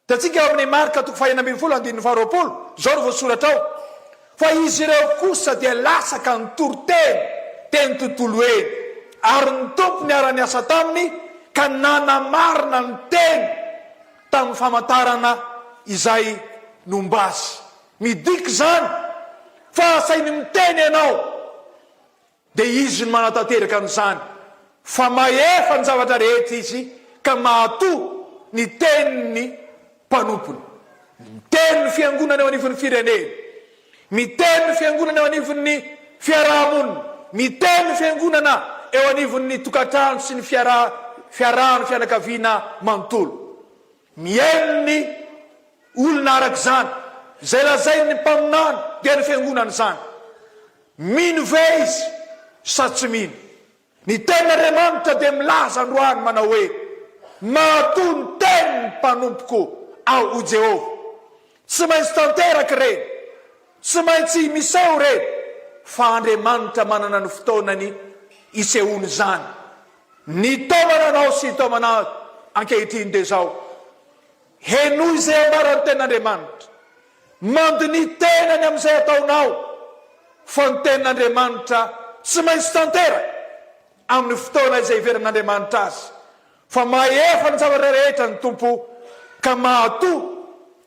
Hitantsika ao amin'ny Marka toko fahenina ambin'ny folo andininy faharoapolo, izao no voasoratra ao, Fa izy ireo kosa dia lasa ka nitory teny teny tontolo eny, ary ny Tompo niara-niasa taminy ka nanamarina ny teny tamin'ny famantarana izay nomba azy. Midika izany fa asainy miteny ianao. Dia Izy no manatanteraka an'izany, fa mahefa ny zavatra rehetra Izy ka mahato ny tenin'ny mpanompony. Miteny ny Fiangonana eo anivon'ny firenena, miteny ny Fiangonana eo anivon'ny fiaraha-monina, miteny ny Fiangonana eo anivon'ny tokantrano sy ny fiarahan'ny fianakaviana manontolo. Mihaino ny olona araka izany. Izay lazain'ny mpaminany dia ny fiangonana izany. Mino ve izy sa tsy mino? Ny tenin'Andriamanitra dia milaza androany manao hoe, Mahatoa ny tenin'ny mpanompoko aho, hoy Jehovah. Tsy maintsy tanteraka ireny. Tsy maintsy miseho ireny. Fa Andriamanitra manana ny fotoanany hisehoan'izany. Ny taomana anao sy taomana ahy ankehitriny dia izao, henoy izay ambaran'ny Tenin'Andriamanitra. Mandiniha tena ny amin'izay ataonao, fa ny Tenin'Andriamanitra tsy maintsy tanteraka amin'ny fotoana izay hiveren'Andriamanitra azy. Fa mahefa ny zavatra rehetra ny Tompo ka mahato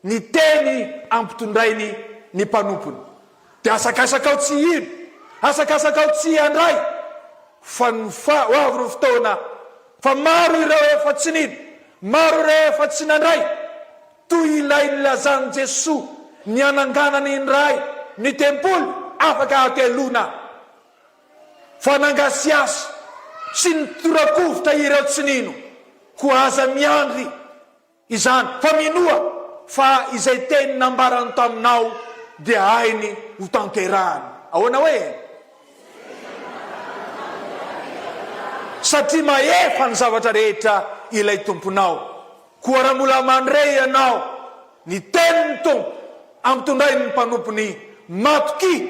ny teny ampitondrainy ny mpanompony. Dia asakasakao tsy hino, asakasakao tsy handray, fa ny fa ho avy ny fotoana fa maro ireo efa tsy nino, maro ireo efa tsy nandray, toy ilay nilazan'i Jesoa ny hananganany indray ny tempoly afaka hateloana. Fa nangasiasy sy nitorakovitra ireo tsy nino, koa aza miandry Izany, fa minoa fa izay teny nambarany taminao dia hainy ho tanterahany. Ahoana hoe? Satria mahefa ny zavatra rehetra ilay Tomponao. Koa raha mbola mandre ianao ny tenin'ny Tompo ampitondrainy ny mpanompony, matokia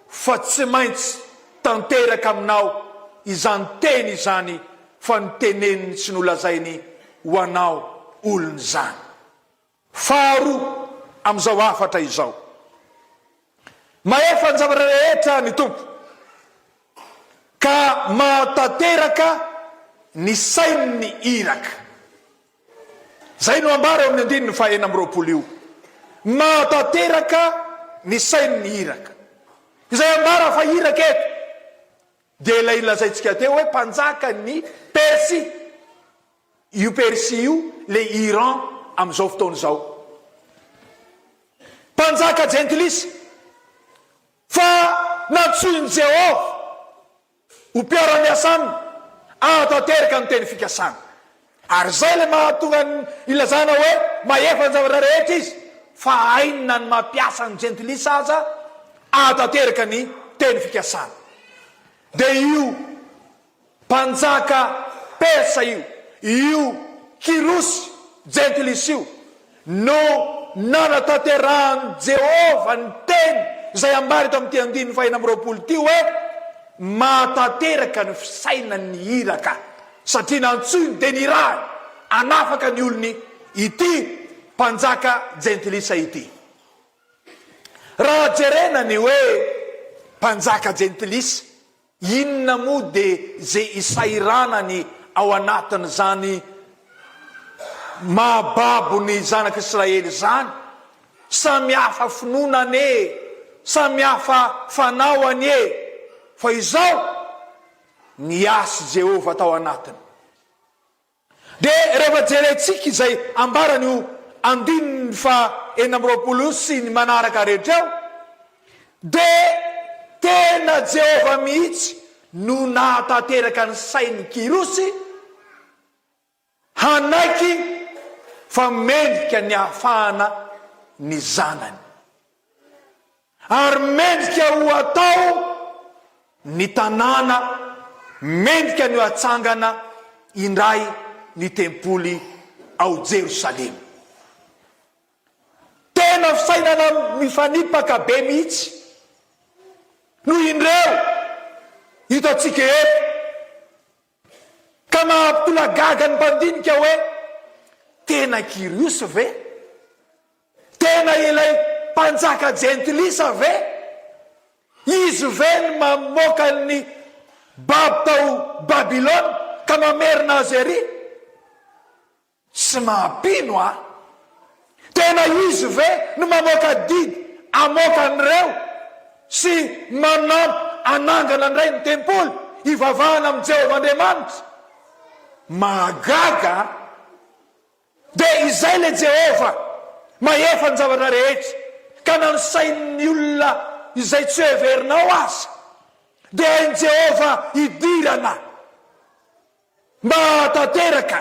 fa tsy maintsy tanteraka aminao izany teny izany fa noteneniny sy nolazainy ho anao olona izany. Faharoa amin'izao hafatra izao, mahefa ny zavatra rehetra ny Tompo ka mahatanteraka ny sain'ny iraka. Izay no ambara eo amin'ny andininy faha 26 io. Mahatanteraka ny sain'ny iraka. Izay ambara fa iraka eto dia ilay lazaintsika teo hoe mpanjakan'ny Persia. Io Persia io ilay Iran amin'izao fotoana izao. Mpanjaka jentilisa fa nantsoin'i Jehovah ho mpiara-miasa aminy hahatanteraka ny teny fikasana. Ary izay ilay mahatonga ny ilazana hoe mahefa ny zavatra rehetra izy, fa hainy na ny mampiasa ny jentilisa aza hahatanteraka ny teny fikasana. Dia io Mpanjaka Persa io, io Kyrosy jentilisa io, no nanatanterahan'i Jehovah ny teny izay ambara eto amin'ity andininy faha-26 ity hoe, Mahatanteraka ny fisainan'ny iraka, satria nantsoiny dia nirahiny hanafaka ny olony ity mpanjaka jentilisa ity. Raha jerena ny hoe mpanjaka jentilisa, Inona moa dia ze isahiranany ao anatin'izany mahababo ny zanak'Israely izany? Samy hafa finoana anie e! Samy hafa fanao anie e! Fa izao, niasy Jehovah tao anatiny. Dia rehefa jerentsika izay ambaran'io andininy faha 26 io sy ny manaraka rehetra eo, dia tena Jehovah mihitsy no nahatanteraka ny sain'i Kyrosy hanaiky fa mendrika ny hahafahana ny zanany. Ary mendrika ho atao ny tanàna, mendrika ny ho atsangana indray ny tempoly ao Jerosalema. Tena fisainana mifanipaka be mihitsy no indreo hitantsika eto, ka mampitolagaga ny mpandinika hoe, Tena Kyriosy ve? Tena ilay mpanjaka jentilisa ve? Izy ve no mamoaka ny babo tao Babylona ka mamerina azy ery? Tsy mampino aho. Tena izy ve no mamoaka didy hamoaka an'ireo sy manampy hanangana indray ny tempoly hivavahana amin'i Jehovah Andriamanitra? Mahagaga an! Dia izay ilay Jehovah mahefa ny zavatra rehetra, ka na ny sain'ny olona izay tsy heverinao aza, dia hain'i Jehovah hidirana mba hahatanteraka,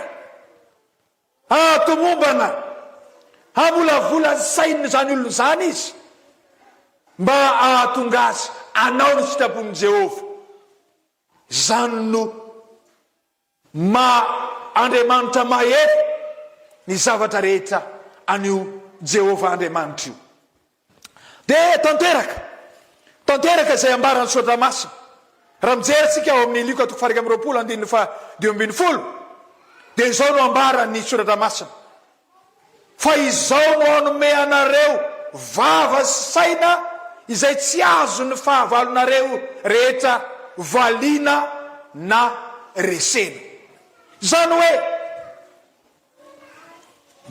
hahatomombana, hamolavola ny sain'izany olona izany izy, mba hahatonga azy hanao ny sitrapon'i Jehovah. Izany no Maha Andriamanitra mahefa ny zavatra rehetra an'io Jehovah Andriamanitra io. Dia tanteraka, tanteraka izay ambaran'ny Soratra Masina. Raha mijery isika ao amin'ny Lioka toko faha-21 andininy faha-15, dia izao no ambaran'ny Soratra Masina, Fa izao no hanome anareo vava sy saina izay tsy azon'ny fahavalonareo rehetra valiana na resena. Izany hoe,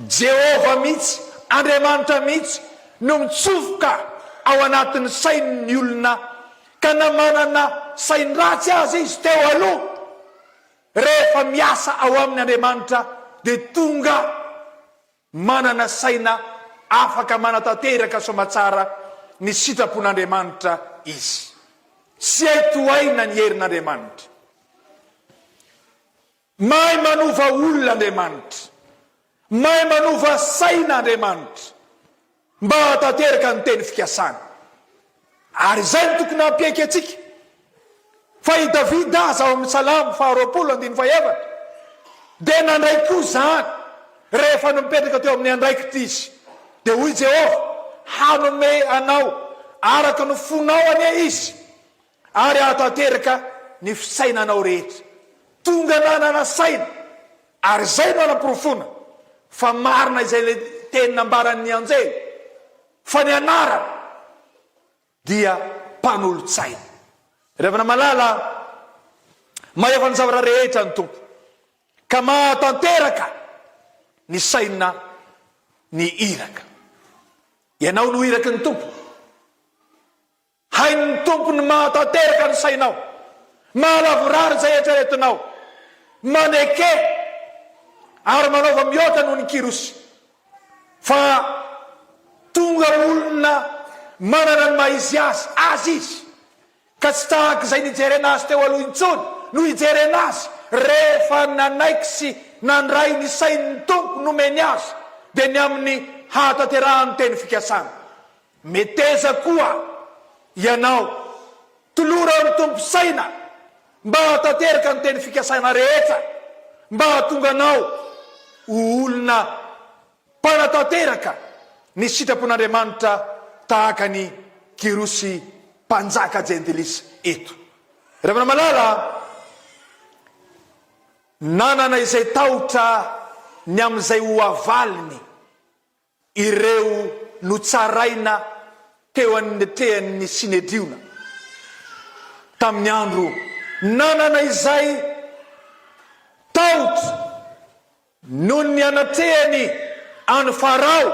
Jehovah mihitsy, Andriamanitra mihitsy no mitsofoka ao anatin'ny sain'ny olona, ka na manana sain-dratsy aza izy teo aloha, Rehefa miasa ao aminy Andriamanitra dia tonga manana saina afaka manatanteraka soamatsara ny sitrapon'Andriamanitra izy. Tsy hay tohaina ny herin'Andriamanitra. Mahay manova olona Andriamanitra. Mahay manova saina Andriamanitra mba hahatanteraka ny teny fikasany. Ary izay no tokony hampiaiky antsika fa i Davida aza ao amin'ny Salamo faharoapolo andininy fahefatra dia nandray koa izany rehefa nipetraka teo amin'ny andraikitra izy. Dia hoy Jehovah, Hanome anao araka ny fonao anie izy, ary hahatanteraka ny fisainanao rehetra. Tonga nanana saina Ary izay no anaporofoana fa marina izay ilay teny nambaran'ny anjely fa ny anarany dia mpanolotsaina. Ry havana malala, mahefa ny zavatra rehetra ny Tompo ka mahatanteraka ny saina ny iraka. Ianao no iraky ny Tompo. Hain'ny Tompo ny mahatanteraka ny sainao, mahalavorary izay eritreretinao. Maneke ary manaova mihoatra noho ny Kyrosy, fa tonga olona manana ny maha-izy azy azy izy, ka tsy tahaka izay nijerena azy teo aloha intsony no hijerena azy rehefa nanaiky sy nandray ny sain'ny Tompo nomeny azy, dia ny amin'ny hahatanterahan'ny teny fikasana. Meteza koa ianao, toloro ny Tompo saina mba hahatanteraka ny teny fikasana rehetra, mba hahatonga anao ho olona mpanatanteraka ny sitrapon'Andriamanitra tahaka an'i Kyrosy mpanjaka jentilisa eto. Ravina malala a! Nanana izay tahotra ny amin'izay ho avaliny Ireo notsaraina teo anatrehan'ny Synedriona tamin'ny andro nanana izay tahotra noho ny anatrehany an'i Farao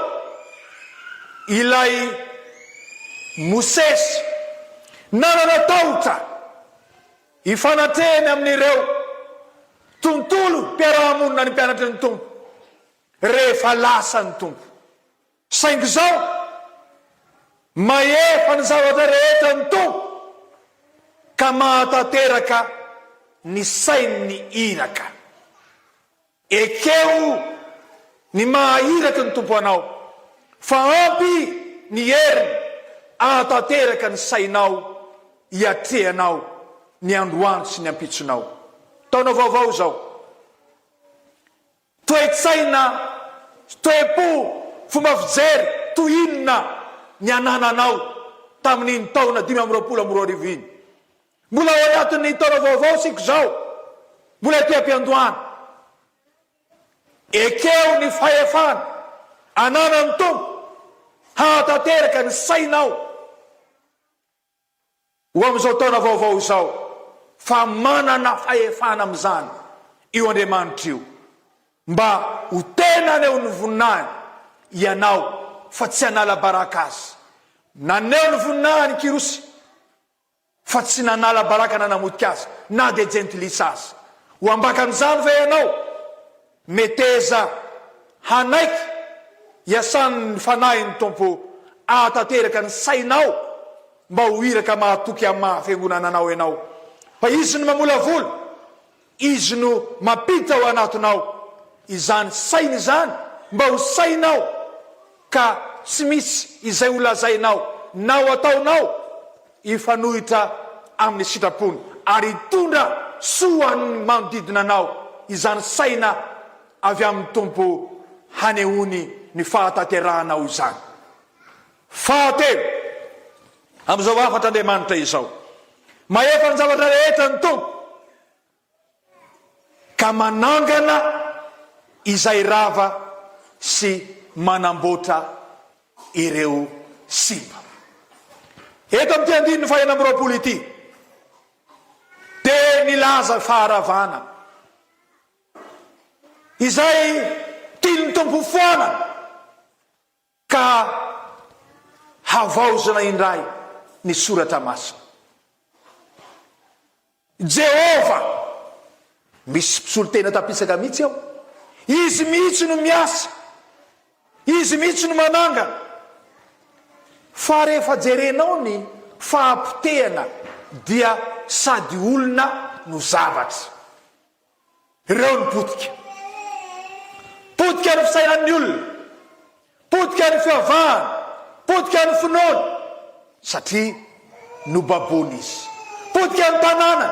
ilay Mosesy nanana tahotra hifanatrehany amin'ireo tontolom-piarahamonina ny mpianatry ny Tompo. rehefa lasa ny Tompo. Saingy izao, mahefa ny zavatra rehetra ny Tompo ka mahatanteraka ny sain'ny iraka. Ekeo ny maha iraky ny Tompo anao, fa ampy ny heriny ahatanteraka ny sainao hiatrehanao ny androany sy ny ampitsonao. Taona vaovao izao. Toe-tsaina, toe-po, fomba fijery toy inona ny anananao tamin'iny taona 2025 iny? Mbola ao anatin'ny taona vaovao isika izao, mbola ety am-piandohana. Ekeo ny fahefana ananan'ny Tompo hahatanteraka ny sainao. Ho amin'izao taona vaovao izao fa manana fahefana amin'izany io Andriamanitra io mba ho tena haneho ny voninahiny ianao fa tsy hanala baraka azy. Naneho ny voninahiny Kyrosy fa tsy nanala baraka na namotika azy na dia jentilisa aza. Ho ambakan'izany ve ianao? Meteza hanaiky hiasan'ny Fanahin'ny Tompo hahatanteraka ny sainao mba ho iraka mahatoky amin'ny maha fiangonana anao ianao. Fa Izy no mamolavola, Izy no mampiditra ao anatinao izany saina izany mba ho sainao ka tsy misy izay ho lazainao na ho ataonao hifanohitra amin'ny sitrapony ary hitondra soa ho an'ny manodidina anao izany saina avy amin'ny Tompo hanehoany ny fahatanterahanao izany. Fahatelo, amin'izao hafatr'Andriamanitra izao, mahefa ny zavatra rehetra ny Tompo ka manangana izay rava sy manamboatra ireo simba. Eto amin'ity andininy faha 26 ity dia nilaza faharavana izay tian'ny Tompo hofoanana ka havaozina indray ny soratra masina. Jehovah! Misy mpisolo tena tapisaka mihitsy ao. Izy mihitsy no miasa. Izy mihitsy no manangana. Fa rehefa jerenao ny fahapotehana dia sady olona no zavatra. Ireo no potika. Potika ny fisainan'ny olona. Potika ny fivavahana. Potika ny finoana. Satria nobaboina izy. Potika ny tanànany.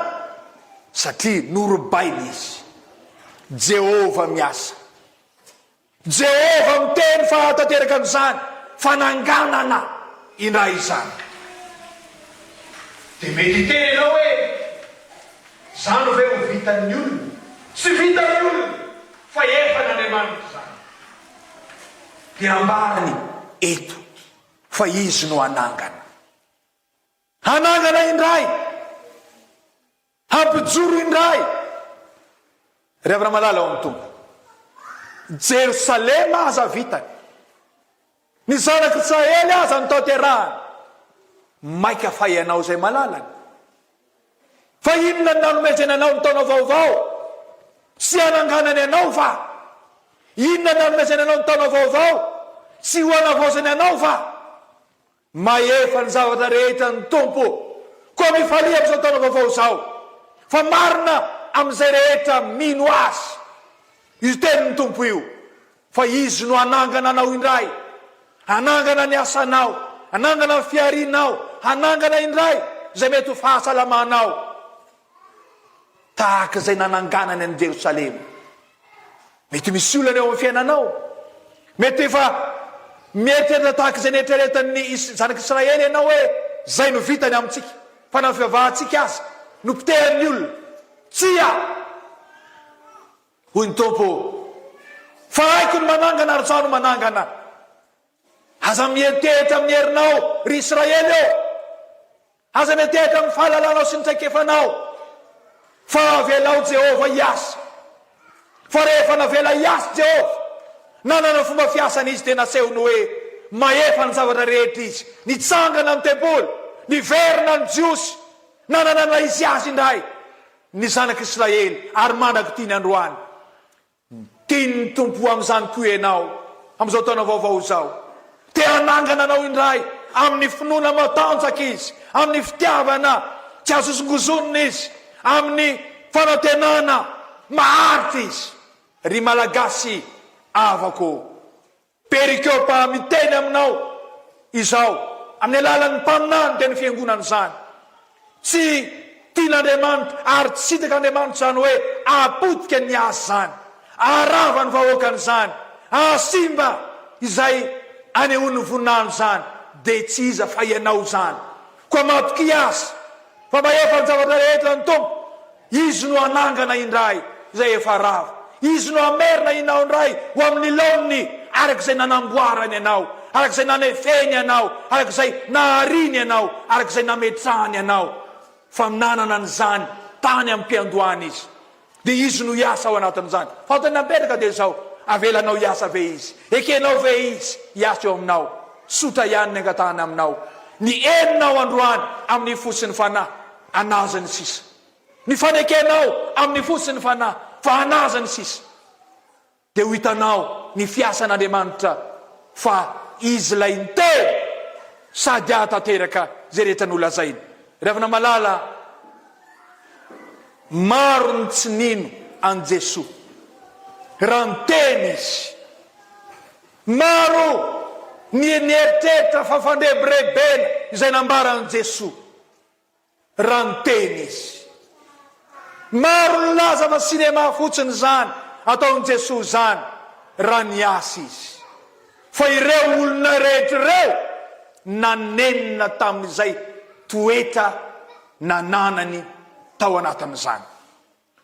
Satria norobaina izy. Jehovah miasa. Jehovah miteny fa hahatanteraka an'izany fananganana indray izany. Dia mety hiteny ianao hoe, Izany ve ho vitan'ny olona? Tsy vitan'ny olona, fa efan'Andriamanitra izany. Dia ambarany eto fa Izy no hanangana. Hanangana indray! Hampijoro indray! Ry havana malala ao amin'ny Tompo, Jerosalema aza vitany. Ny zanak'Israely aza notanterahany. Maika fa ianao izay malalany. Fa inona no nanomezany anao ny taona vaovao? Tsy hananganany anao va? Inona no nanomezany anao ny taona vaovao? Tsy ho hanavaozany anao va? Mahefa ny zavatra rehetra ny Tompo. Koa mifalia amin'izao taona vaovao izao, fa marina amin'izay rehetra mino Azy io tenin'ny Tompo io, fa Izy no hanangana anao indray, hanangana ny asanao, hanangana ny fiharianao, hanangana indray izay mety ho fahasalamanao, tahaka izay nananganany an'i Jerosalema. Mety misy olana eo amin'ny fiainanao. Mety efa mieritreritra tahaka izay nieritreretan'ny zanak'Israely ianao hoe izay no vitany amintsika, fa na ny fivavahantsika aza no potehan'ny olona. Tsia! Hoy ny Tompo, fa haiko ny manangana ary izaho no manangana. Aza miantehitra amin'ny herinao, ry Israely ô! Aza miantehitra amin'ny fahalalanao sy ny traikefanao, fa avelao Jehovah hiasa. Fa rehefa navela hiasa Jehovah, nanana fomba fiasana izy, dia nasehony hoe mahefa ny zavatra rehetra izy. Nitsangana ny tempoly, niverina ny Jiosy, nanana ny izy azy indray ny zanak'Israely, ary mandrak'ity ny androany. Tian'ny Tompo ho amin'izany koa ianao amin'izao taona vaovao izao. Te hanangana anao indray amin'ny finoana matanjaka Izy, amin'ny fitiavana tsy azo hozongozonina Izy, amin'ny fanantenana maharitra Izy. Ry Malagasy havako ô! Perikopa miteny aminao izao amin'ny alalan'ny mpaminany dia ny fiangonana izany. Tsy tian'Andriamanitra ary tsy sitrak'Andriamanitra izany hoe hahapotika ny azy izany, haharava ny vahoakany izany, hahasimba izay anehoany ny voninahiny izany, dia tsy iza fa ianao izany. Koa matokia azy. Fa mahefa ny zavatra rehetra ny Tompo. Izy no hanangana indray izay efa rava. Izy no hamerina inao indray ho amin'ny laoniny araka izay nanamboarany anao, araka izay nanefeny anao, araka izay nahariany anao, araka izay nametrahany anao. Fa nanana an'izany tany am-piandohana Izy. Dia Izy no hiasa ao anatin'izany. Fantany napetraka dia izao, avelanao hiasa ve Izy? Ekenao ve Izy hiasa eo aminao? Tsotra ihany ny angatahana aminao. Ny heninao androany amin'ny fo sy ny fanahy, hanaza ny sisa. Ny fanekenao amin'ny fo sy ny fanahy fa hanaza ny sisa. Dia ho hitanao ny fiasan'Andriamanitra fa Izy ilay niteny sady hahatanteraka izay rehetra nolazainy. Ry havana malala, maro ny tsy nino an'i Jesoa raha niteny Izy. Maro ny nieritreritra fa fandrebirebena izay nambaran'i Jesoa. Raha niteny izy. Maro nilaza fa sinema fotsiny izany ataon'i Jesoa izany raha niasa izy. Fa ireo olona rehetra ireo nanenina tamin'izay toetra nananany tao anatin'izany.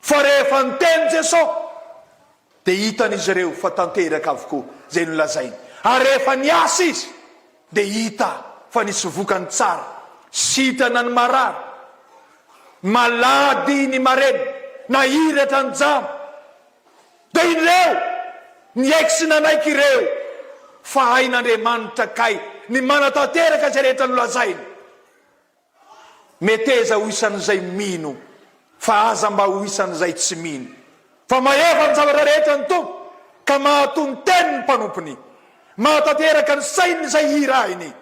Fa rehefa niteny Jeso dia hitan'izy ireo fa tanteraka avokoa izay nolazainy. Ary rehefa niasa Izy dia hita fa nisy vokany tsara, sitrana ny marary, malady ny marenina, nahiratra ny jamba. Dia ireo niaiky sy nanaiky ireo fa hain'Andriamanitra kay ny manatanteraka izay rehetra nolazainy. Meteza ho isan'izay mino, fa aza mba ho isan'izay tsy mino. Fa mahefa ny zavatra rehetra ny Tompo, ka mahato ny tenin'ny mpanompony, mahatanteraka ny sain'izay hirahiny,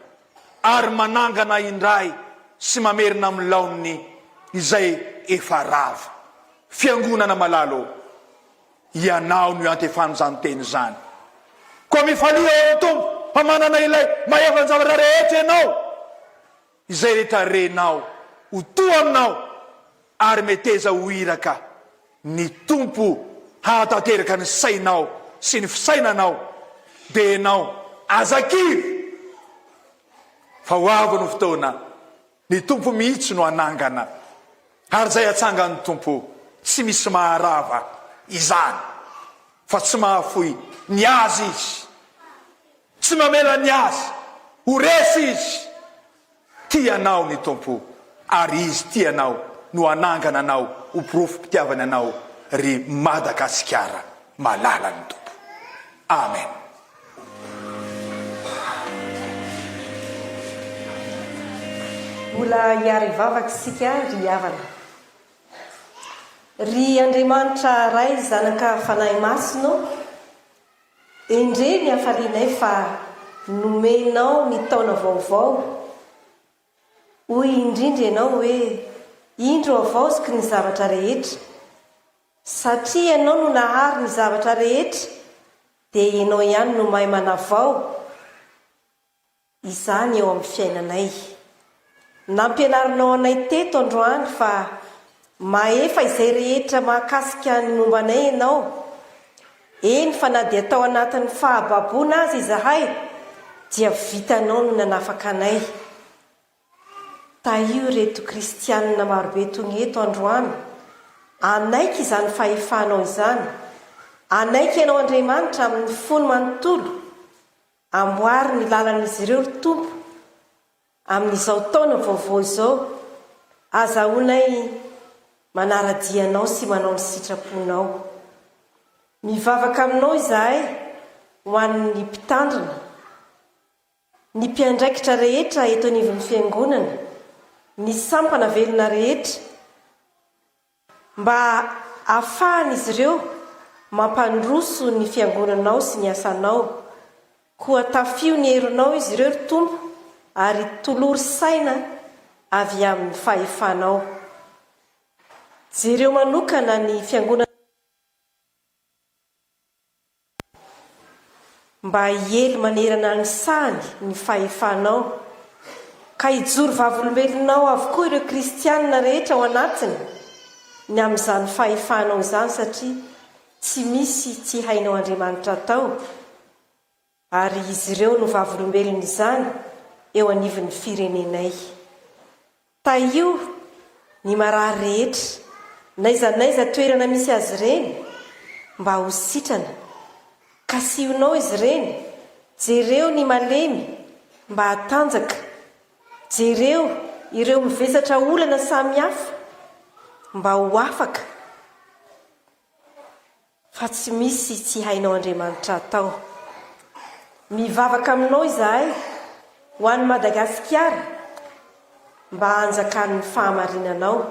ary manangana indray sy mamerina amin'ny laoniny izay efa rava. Fiangonana malala ô, ianao no iantefan'izany teny izany. Koa mifalia ao amin'ny Tompo, fa manana ilay mahefa ny zavatra rehetra ianao. Izay rehetra renao ho toa aminao ary meteza ho iraka ny Tompo hahatanteraka ny sainao sy ny fisainanao dia ianao aza kivy fa ho avy ny fotoana ny Tompo mihitsy no hanangana ary izay hatsangan'ny Tompo tsy misy maharava izany fa tsy mahafoy ny azy Izy. Tsy mamela ny azy ho resy Izy. Tia anao ny Tompo ary Izy tia anao no hanangana anao ho porofom-pitiavany anao ry Madagasikara malalan'ny Tompo. Amen. Mbola hiara-hivavaka isika ry havana. Ry Andriamanitra Ray Zanaka Fanahy Masina ô, endrey ny hafalianay fa nomenao ny taona vaovao, hoy indrindra Ianao hoe, Indro havaoziko ny zavatra rehetra. Satria Ianao no nahary ny zavatra rehetra dia Ianao ihany no mahay manavao izany eo amin'ny fiainanay. Nampianarinao anay teto androany fa mahefa izay rehetra mahakasika ny momba anay Ianao, eny fa na dia tao anatin'ny fahababoana aza izahay dia vitanao ny nanafaka anay. Tahio ireto kristianina marobe tony eto androany hanaiky izany fahefanao izany, hanaiky Anao Andriamanitra amin'ny fony manontolo, amboary ny lalan'izy ireo ry Tompo amin'izao taona vaovao izao, azahoanay manara-dia Anao sy manao ny sitraponao. Mivavaka aminao izahay ho an'ny mpitandrina. Ny mpiandraikitra rehetra eto anivon'ny Fiangonana, ny sampana velona rehetra, mba hahafahan'izy ireo mampandroso ny Fiangonanao sy ny asanao. Koa tafio ny herinao izy ireo, ry Tompo, ary tolory saina avy amin'ny fahefanao. Jereo manokana ny Fiangonana. Mba hiely manerana ny sahany ny fahefanao, ka hijoro vavolombelonao avokoa ireo kristianina rehetra ao anatiny ny amin'izany fahefanao izany satria tsy misy tsy hainao Andriamanitra atao ary izy ireo no vavolombelon'izany eo anivon'ny firenenay. Tahio ny marary rehetra, n'aiza n'aiza toerana misy azy ireny, mba ho sitrana. Kasihonao izy ireny, jereo ny malemy mba hatanjaka, jereo ireo mivesatra olana samihafa mba ho afaka. Fa tsy misy tsy hainao Andriamanitra atao. Mivavaka aminao izahay ho an'i Madagasikara mba hanjakan'ny fahamarinanao.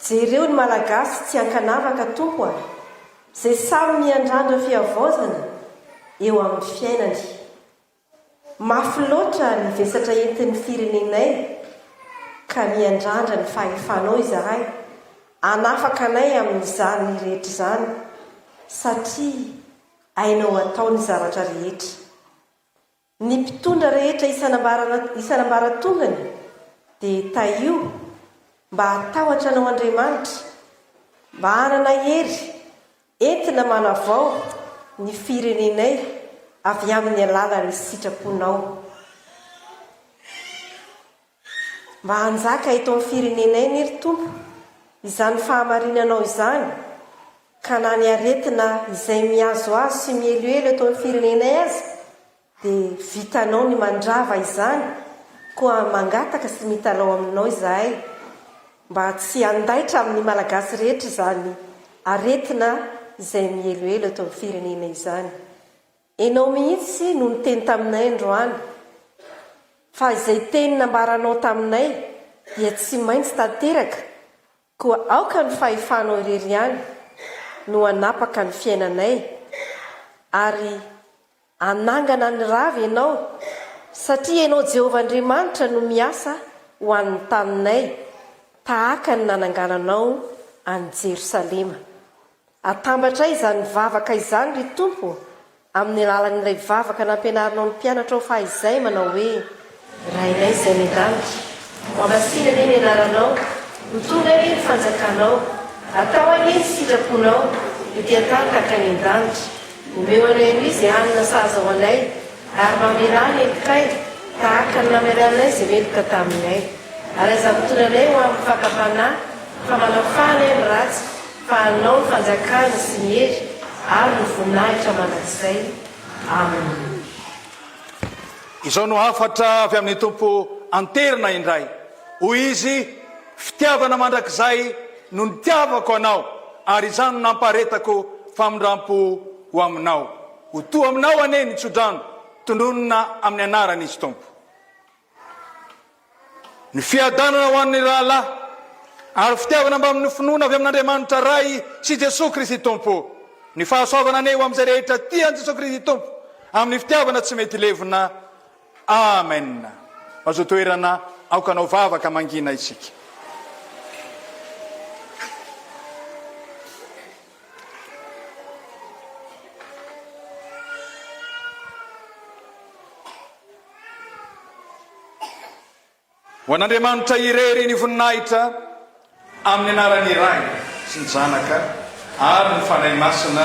Jereo ny Malagasy tsy ankanavaka Tompo a! Zay samy miandrandra fihavaozana eo amin'ny fiainany. Mafy loatra ny vesatra entin'ny firenenay ka miandrandra ny fahefanao izahay hanafaka anay amin'izany rehetra izany satria hainao atao ny zavatra rehetra. Ny mpitondra rehetra isan'ambaratongany dia tahio mba hatahotra anao Andriamanitra, mba hanana hery Entina manavao ny firenenay avy amin'ny alalan'ny sitraponao. Mba hanjaka eto amin'ny firenenay anie ry Tompo izany fahamarinanao izany ka na ny aretina izay mihazohazo sy mieloelo eto amin'ny firenenay aza Dia vitanao ny mandrava izany, koa mangataka sy mitalaho aminao izahay mba tsy handaitra amin'ny Malagasy rehetra izany aretina izay mihelohelo eto amin'ny firenena izany. Enao mihitsy no niteny taminay androany fa izay teny nambaranao taminay dia tsy maintsy tanteraka, koa aoka ny fahefanao irery ihany no hanapaka ny fiainanay ary Hanangana ny rava ianao, satria ianao Jehovah Andriamanitra no miasa ho an'ny taninay, tahaka ny nanangananao an'i Jerosalema. Atambatray izany vavaka izany, ry Tompo, amin'ny alalan'ilay vavaka nampianarinao ny mpianatrao fahizay, manao hoe. Rainay izay any an-danitra, ho hamasina anie ny anaranao, ho tonga anie ny fanjakanao, atao anie ny sitraponao, ety an-tany tahaka any an-danitra. Omeo anay anio izay hanina sahaza ho anay, ary mamelà ny helokay, tahaka ny namelanay izay meloka taminay. Ary aza mitondra anay ho amin'ny fakam-panahy, fa manafaha anay amin'ny ratsy, fa Anao ny fanjakana sy ny hery ary ny voninahitra mandrakizay. Amena. Izao no hafatra avy amin'ny Tompo anterina indray, hoy Izy, Fitiavana mandrakizay no nitiavako anao, ary izany no nampaharetako famindrampo ho aminao. Ho to aminao anie ny tsodrano tononina amin'ny anaran'Izy Tompo. Ny fiadanana ho an'ny rahalahy, ary fitiavana mbamin'ny finoana avy amin'Andriamanitra Ray sy Jesoa Kristy Tompo. Ny fahasoavana anie ho amin'izay rehetra tia an'i Jesoa Kristy Tompo amin'ny fitiavana tsy mety levona. Amen. Mazoa toerana, aoka hanao vavaka mangina isika. Ho an'Andriamanitra irery ny voninahitra amin'ny anaran'ny Ray sy ny Zanaka ary ny Fanahy Masina.